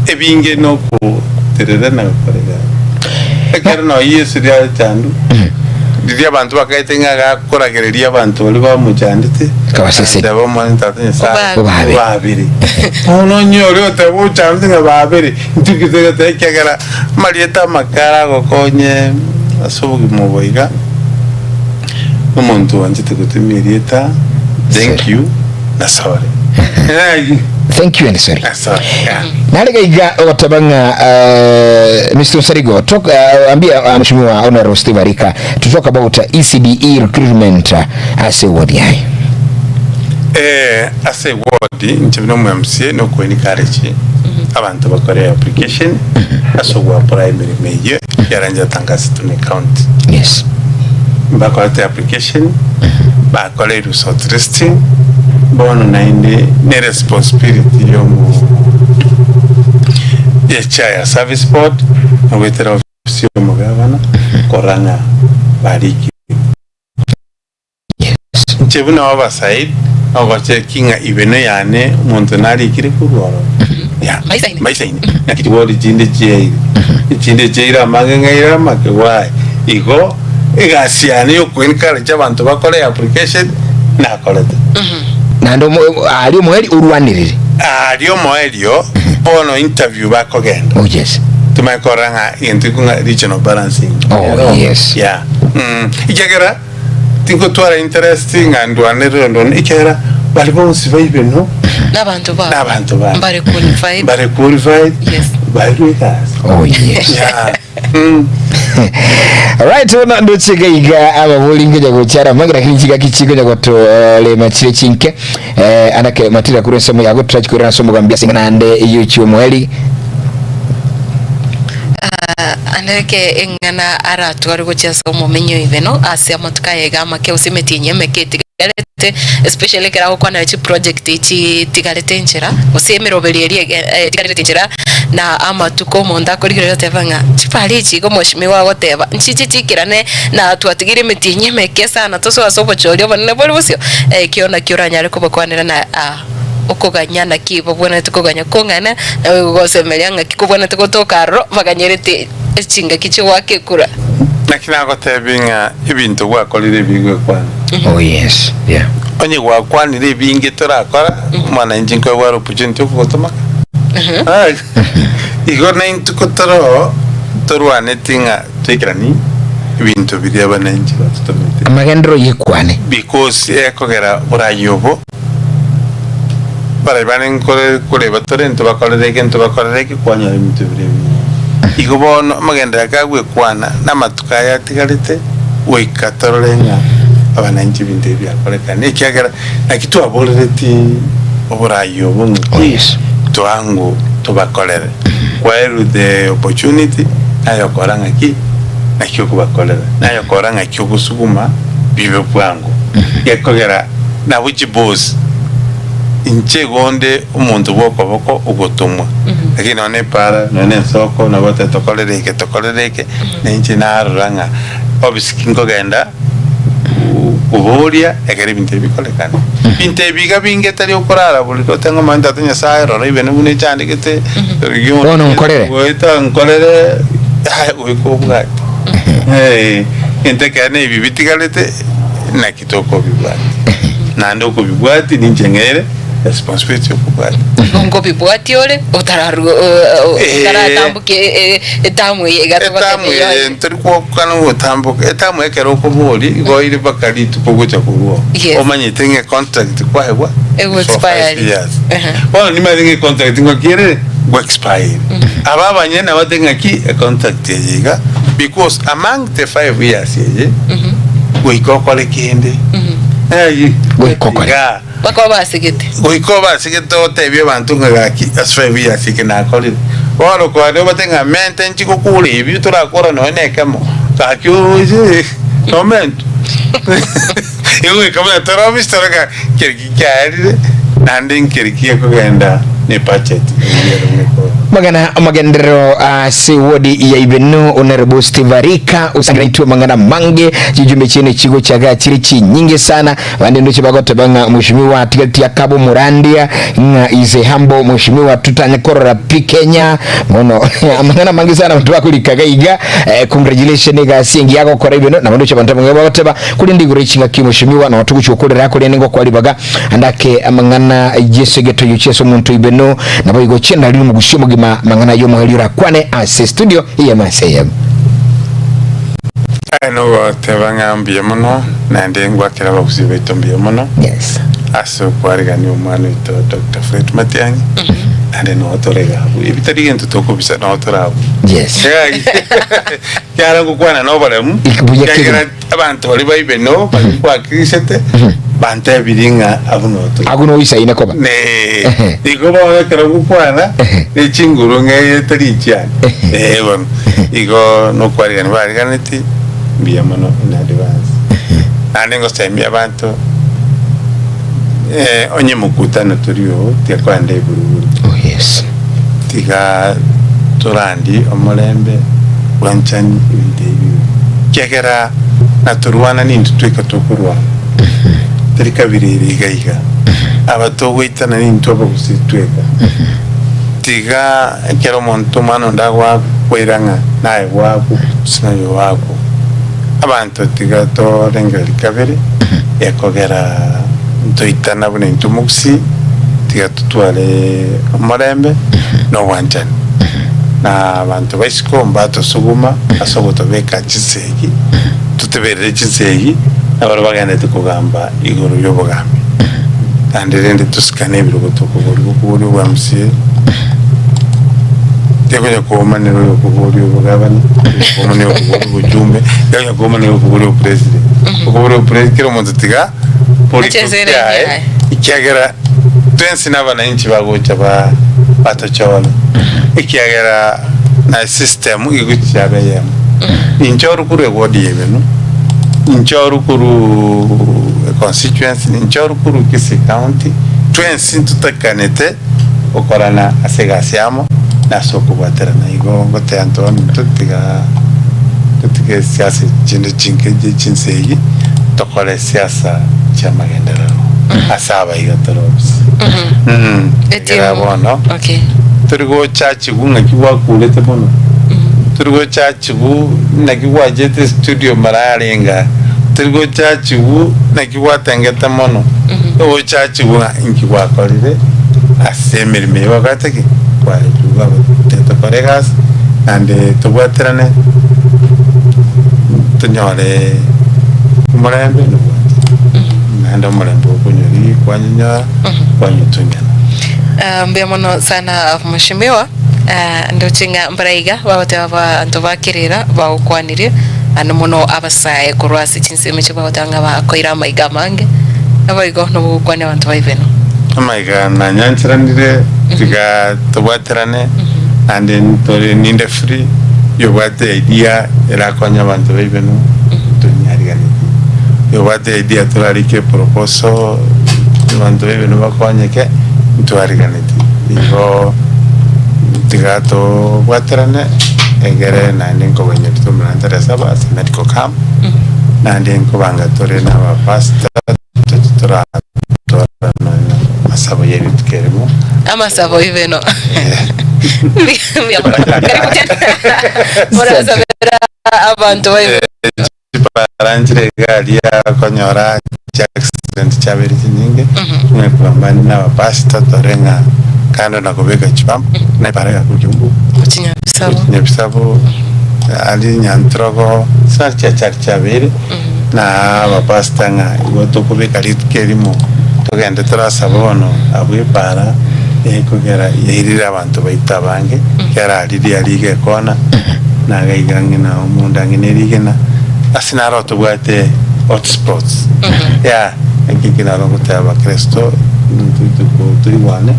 ebinge nokoterera na gokora egasi. Ekero nonya Yeso riachandwa, riria abanto bakaete ng'a gakoragereria abanto baria bamochandete, Akabasesenia. agateba Omonene Tata Nyasae, Obaabere. obaabere. Bono onye oria oteba ochandete ng'a baabere, intwe ki togoteba ekiagera amarieta amake aragokonye ase obogima obo iga, omonto oanchete gotumia erieta thank you na sorry. Thank you and sorry. Sorry, yeah. Nare gaiga ogoteba ng'a uh, Mr. Onsarigo talk, uh, ambia uh, Mheshimiwa Honorable Steve Arika to talk about uh, ECDE recruitment uh, ase ward yaye. Eh, ase ward inche buna omo MCA noko encourage abanto bakore application ase ogoapply emeremo eyio yarenge tangasitwe ne county. Yes. Mbakorete application bakoreirwe shortlisting bono naende ne responsibility yomo ye chair ya service board na goetera ofisi yomogabana korora ng'a barikire. Yes. Inche buna oversight nogocheki ng'a ibeno yane omonto narikire korwa ororo. Yeah. Maisaine. Maisaine. Naki chigori chinde chiaire. Echinde chiaire amange ng'aire amake why? Igo egasi yane ya okoencourage abanto bakore application nakorete. Naende omo- aria omoerio orwanerere. Aria omoerio bono interview bakogenda. Oh yes. Tomanye korora ng'a egento ekio ng'a regional balancing. Oh, yes. Yeah. Mm. Ekiagera Tingotwara interest ng'a ndwanerere onde one, ekiagera baria bonsi baibenwa Nabanto ba nabanto bane. mbare qualified. Mbare qualified, Yes. bairwe egasi. Oh yes. Yeah. Mm. Alright, bono ndoche gaiga ababori nkonya gochara mange lakini chigaki chikonya gotorema chire chinke eh, anake matira kure ensemo yago turachikorera ase omogambi ase ng'ana ande eyuchi omoeri Ande reke eng'ana aratware gochia ase omomenyo oibe no ase amatuko aya iga amake gose emetienyi emeke etigarete especially ekero agokwanera chiproject echi etigarete enchera gose emeroberio eria ege etigarete enchera na amatuko omonto akorigereria oteba ng'a chibara echi iga omweshimiwa agoteba nchiche chikerane na twatigeire emetienyi emeke sana tosoe ase obochori obonene bore bosio ekio nakio oranyare kobakwanera na okoganya naki babwenerete koganya kong'ana, naboigo gosemeria ng'aki kobwenerete gotoka aroro baganyerete chingaki chi'ogoaka ekura. Naki nagotebia ng'a ebinto gwakorire ebigwekwana. Oh yes, yeah. Onye gwakwanire ebinge torakora, omwananchi nkoegwa are opportunity okogotomaka. Ai, Igo naintwe kotoroo torwaneti ng'a toikeranie ebinto biria abananchi batotomete. Amagenderero y'ekwane. Because ekogera borayi obo Baria bare nkore koreba tore ntobakorere eke ntobakorere eke kwanyora ebinto biria ebiya. Igo bono amagenderero ake agwekwana na amatuko aya atigarete goika torore ng'a abananchi ebinto ebi biakorekana ekiagera naki twaborereti oborai obo Oh, ng'aki yes. twango tobakorere. Kwaerwe the opportunity naye okora ng'aki naki okobakorera naye okora ng'aki ogosuguma bibe bwango gekogera Nabwo chibosi, inche igo onde omonto bw'okoboko ogotomwa, lakini nonya nepaara, nonya nensoko, nabo otebe tokorere eke, tokorere eke, na inche narora ng'a obisi ki nkogenda koboria ekero ebinto ebi bikorekane. Ebinto ebi iga binge tari okorara borere otebe ng'a omanyete tata Nyasaye rora ibe buna echandegete, Bono nkorere. goeta nkorere, yaya goika obwate. Egento ekero na ebi bitigarete, naki. Tokobibwati. Naende okobibwati ninche ng'ere responsibility yokobwati. Igo nkobibwati ore otararua Eh. otaratamboka etamu eye iga Etamu togoteba eye eyonye. ntori gwokana gotamboka etamu ekero okobori igo oire mpaka rituko ogocha korwa oo. Yes. Omanyete ng'a econtract kwaegwa Ego is for five expire. years. Ehe. Bono nimanyete ng'a econtract ng'aki ere go expire. Aba abanyene nabate ng'aki econtract eye iga because among the 5 years eye goika okore kende Ai, Goika okore. iga. Bakaba basegete. Goika obasegete otebie abanto ng'a gaki ase 5 years eke nakorire. Bono kwane obate ng'a mente nchi gokora ebi torakora nonya na ekemo gaki oche nomentwe. Igo goika buna tore ofisi tore ng'a keri ki kiaerire naende nkeri ki gekogenda ne budget eyio ere buna ekoro. Magana amagenderero ase wodi ya Ibeno Honorable Steve Arika osangereitwe amang'ana amange chijumbe chiene chigochaga chire chinyinge sana bande ndoche bagoteba ng'a mheshimiwa atigatie akaba omorandia ng'a is a humble mheshimiwa tutanye korora pi Kenya mono amang'ana amange sana abanto bakorikaga iga eh, congratulation egasi engiya agokora Ibeno nabo ndoche abanto abange bagoteba Korende igoro y'echingaki omochimiwa nao togochia gokorera, korende ngokwa ribaga ande ake amang'ana Yeso egetoyio chi'ase omonto oibeno, naboigo chi'enariri omogusia omogima amang'ana y'omoerio orakwane ase estudio eyemo ase eyemo. Aye nogoteba ng'a mbuya mono, naende ngwakera abagusii baito mbuya mono Yes. ase okwarigania omwana oito Doctor Fred Matiang'i, naende noo tore iga abwo. Ebi tari gento tokobisa, noo tore abwo. Yes. Kiara ngokwana na oboremu, Ik- buya ekiagera kegima. abanto baria baibe no baria kwakirisete, bantebirie ng'a abwo noo tore. Agwo noisaine koba. Ne, Ehe. igo bono ekero ngokwana, Ehe. ne chinguru ng'eye tari echiane. Ehe. Eh, bono. Igo nokwarigania bariganeti, mbuya mono in advance. Naende ngosemia abanto, eh, onye mokutano tori oo, tiga kogenda eburuburu. Oh yes. Tiga torandie omorembe, bwanchani, ebinto ebi bibe. Ekiagera natorwana nintwe tweka tokorwana, tari kabira ere iga iga. Aba togoitana nintwe abagusii tweka. Tiga ekero omonto omwana onde agoakwaira ng'a naye gwakwa, gose naye oakwa, abanto tiga torengereria kabere, ekogera ntoitana buna intwe omogusii, tiga totware omorembe na obwanchani. Na abanto ba isiko mbatosuguma ase ogotobeka chinsegi, toteberere chinsegi nabaria bagenderete kogamba igoro y'obogambi. Naende rende tosikane ebirogo tokoboria gokoboria obwa MCA, tiakonya koomanera oyo okoboria obogabana, okoboria okoboria obochumbe, tiakonya koomanera okoboria obopresident. Okoboria obopresident kera omonto tiga political Acheze ere kiaye, ekiaye. ekiagera twensi na abananchi bagocha ba batochore, ekiagera na esystem egochia yaba eyemo. Inche ore korwa eward ya Ibeno, inche ore korwa econstituency, inche ore korwa Kisii County, twensi ntotakanete gokorana ase egasi amo na ase okobwaterana. Igo ngoteba nto baminto tiga totige esiasa chinde chinke chie chinsegi, tokore esiasa chi'amagenderero ase abaiga tore obisi. Ekero bono Okay. tori gochachigwa ng'aki gwakurete mono, tori gochachigwa naki gwachete estudio mara arenge aa, tori gochachigwa naki gwatengete mono, ogochachigwa ng'a inki gwakorire ase emeremo eye gwakorete ki? Kwaetigwe abwo tokore egasi naende tobwaterane tonyore omorembe na obwanchani, naende omorembe okonywa kwanyonyora kwanyotung'ana. Ah, mbuya mono sana mheshimiwa. Ah, ndoche ng'a mbara iga bagoteba abanto ba Kerera bagokwanirie naende mono abasae korwa ase chinsemo echio bagoteba ng'a bakoira amaiga amange, naboigo nabo ogokwania abanto ba Ibeno. Amaiga nanyancheranire tiga tobwaterane naende ntore ninde free yobwate idea erakonye abanto ba Ibeno tonyariganetie yobwate idea torarike eproposal abanto ba Ibeno bakonyeke ntwariganetie igo tiga tobwaterane egere naende nkobanyeria tomorante tarehe saba ase medical camp naende nkobanga tore na abapastor toche toratwara nonya amasabo ye rituko erimo. Amasabo Ibeno. Mbuya mono. Karibu tena. Morasabera abanto ba Ibeno. Chiparanchire egari yakonyora chiaccident chiabeire chinyinge, ng'a kogamba na abapastor tore ng'a kando na kobeka chipump na epara ya korwa Kiambu Gochia Nyabisabo. gochia Nyabisabo aria Nyantrogo ase chiachari chiabeire na abapastor ng'a igo tokobeka rituko erimo togende torasaba bono abwo epara ekogera yairire abanto baito abange ekero riria riga ekona na iga iga ng'ina omonto ang'e ne rigena ase naro tobwate hotspots yeah eki eki naro ngoteba abakristo rituko toigwane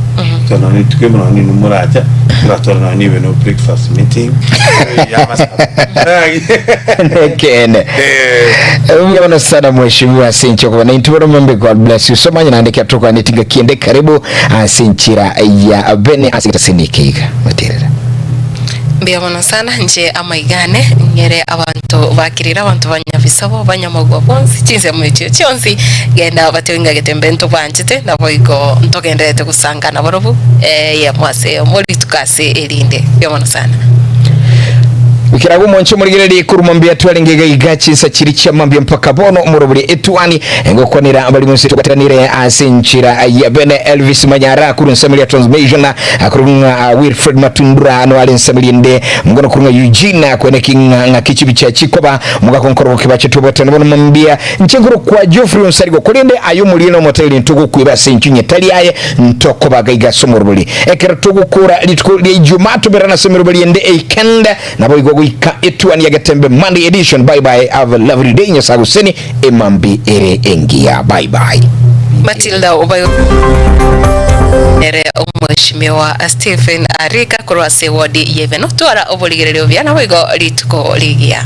ekero nonye rituko erimo nonye ninwe moracha toratware nonye nibe no breakfast meeting ya amasabo Ekeene. Eh. Mbuya mono sana mheshimiwa ase inche okoba naintwe bono mombe God bless you so much naende ekero tokwaneti ngaki ende karibu ase enchera ya bene ase egetasini eke iga goterera. Mbuya mono sana inche amaiga ane ng'ere abanto bakirire abanto ba Nyabisabo ba Nyamagwa bonsi chinsemo echio chionsi genda batebe ng'a getembe ntobanchete naboigo ntogendererete gosanga nabarobwo eyemo ase eyemo rituko ase erinde. Mbuya mono sana. Goikera agwo omonche omorigererie korwa mambia twarenge iga iga chinsa chiri chia mambia mpaka bono omorobori etuani ngokwanera abari bonsi tobwateranire ase enchera ya bene Elvis Manyara korwa ensemo ya transmission korwa ng'a Wilfred Matundura ano are ensemo rinde ngono korwa ng'a Eugene kweneki ng'a ng'aki chibicha chikoba omogaka onkorogoke bache tobwatane bono mambia Inche nkorokwa Geoffrey Onsarigo, korende aye omoriri na omotebiri ntogokweba ase inchwe nyetari aye ntokobaga iga ase omorobori. Ekero togokora rituko ria Ijumaa toberane ase emeroberi ende eikende, naboigo goika etuani ya Getembe Monday edition. Bye bye, have a lovely day, Nyasae agosesenie emambi ere engiya. Bye bye. Matilda Obayo nere omweshimiwa Stephen Arika korwa ase ewodi ya Ibeno. Twara oborigereria obuya naboigo rituko rigiya.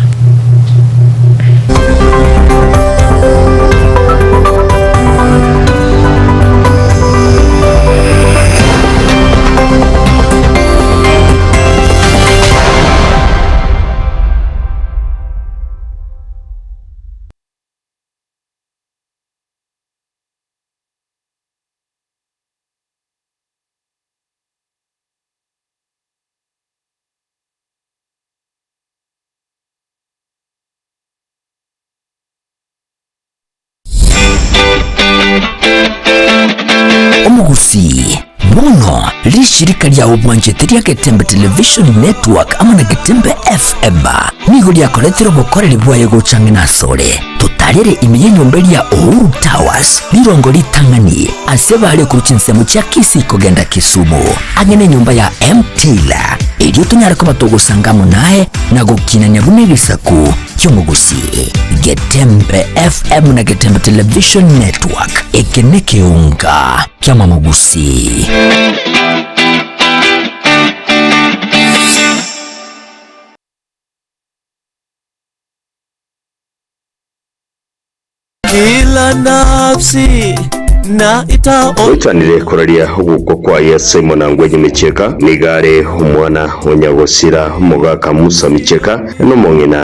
Omogusii, bono rishirika ria obwanchete ria Getembe Television Network amo na Getembe FM nigo riakoretire obokoreri bwaye gocha ang'e nasore. Totarere ime y'enyomba eria Uhuru Towers, rirongo ritang'ani ase bare korwa chinsemo chia Kisii kogenda Kisumu, ang'e nenyomba ya M Taylor, erio tonyare koba togosanga amo naye na gokinania buna egesaku ki'omogusii. Getembe FM na Getembe Television Network, eke nekeunga ki'amamogusii. Kila nafsi na itao Oitanire koraria ogokwa kwaye Simon Angwenyi Michieka, nigo are omwana o nyagosira omogaka Musa Michieka, na omong'ina.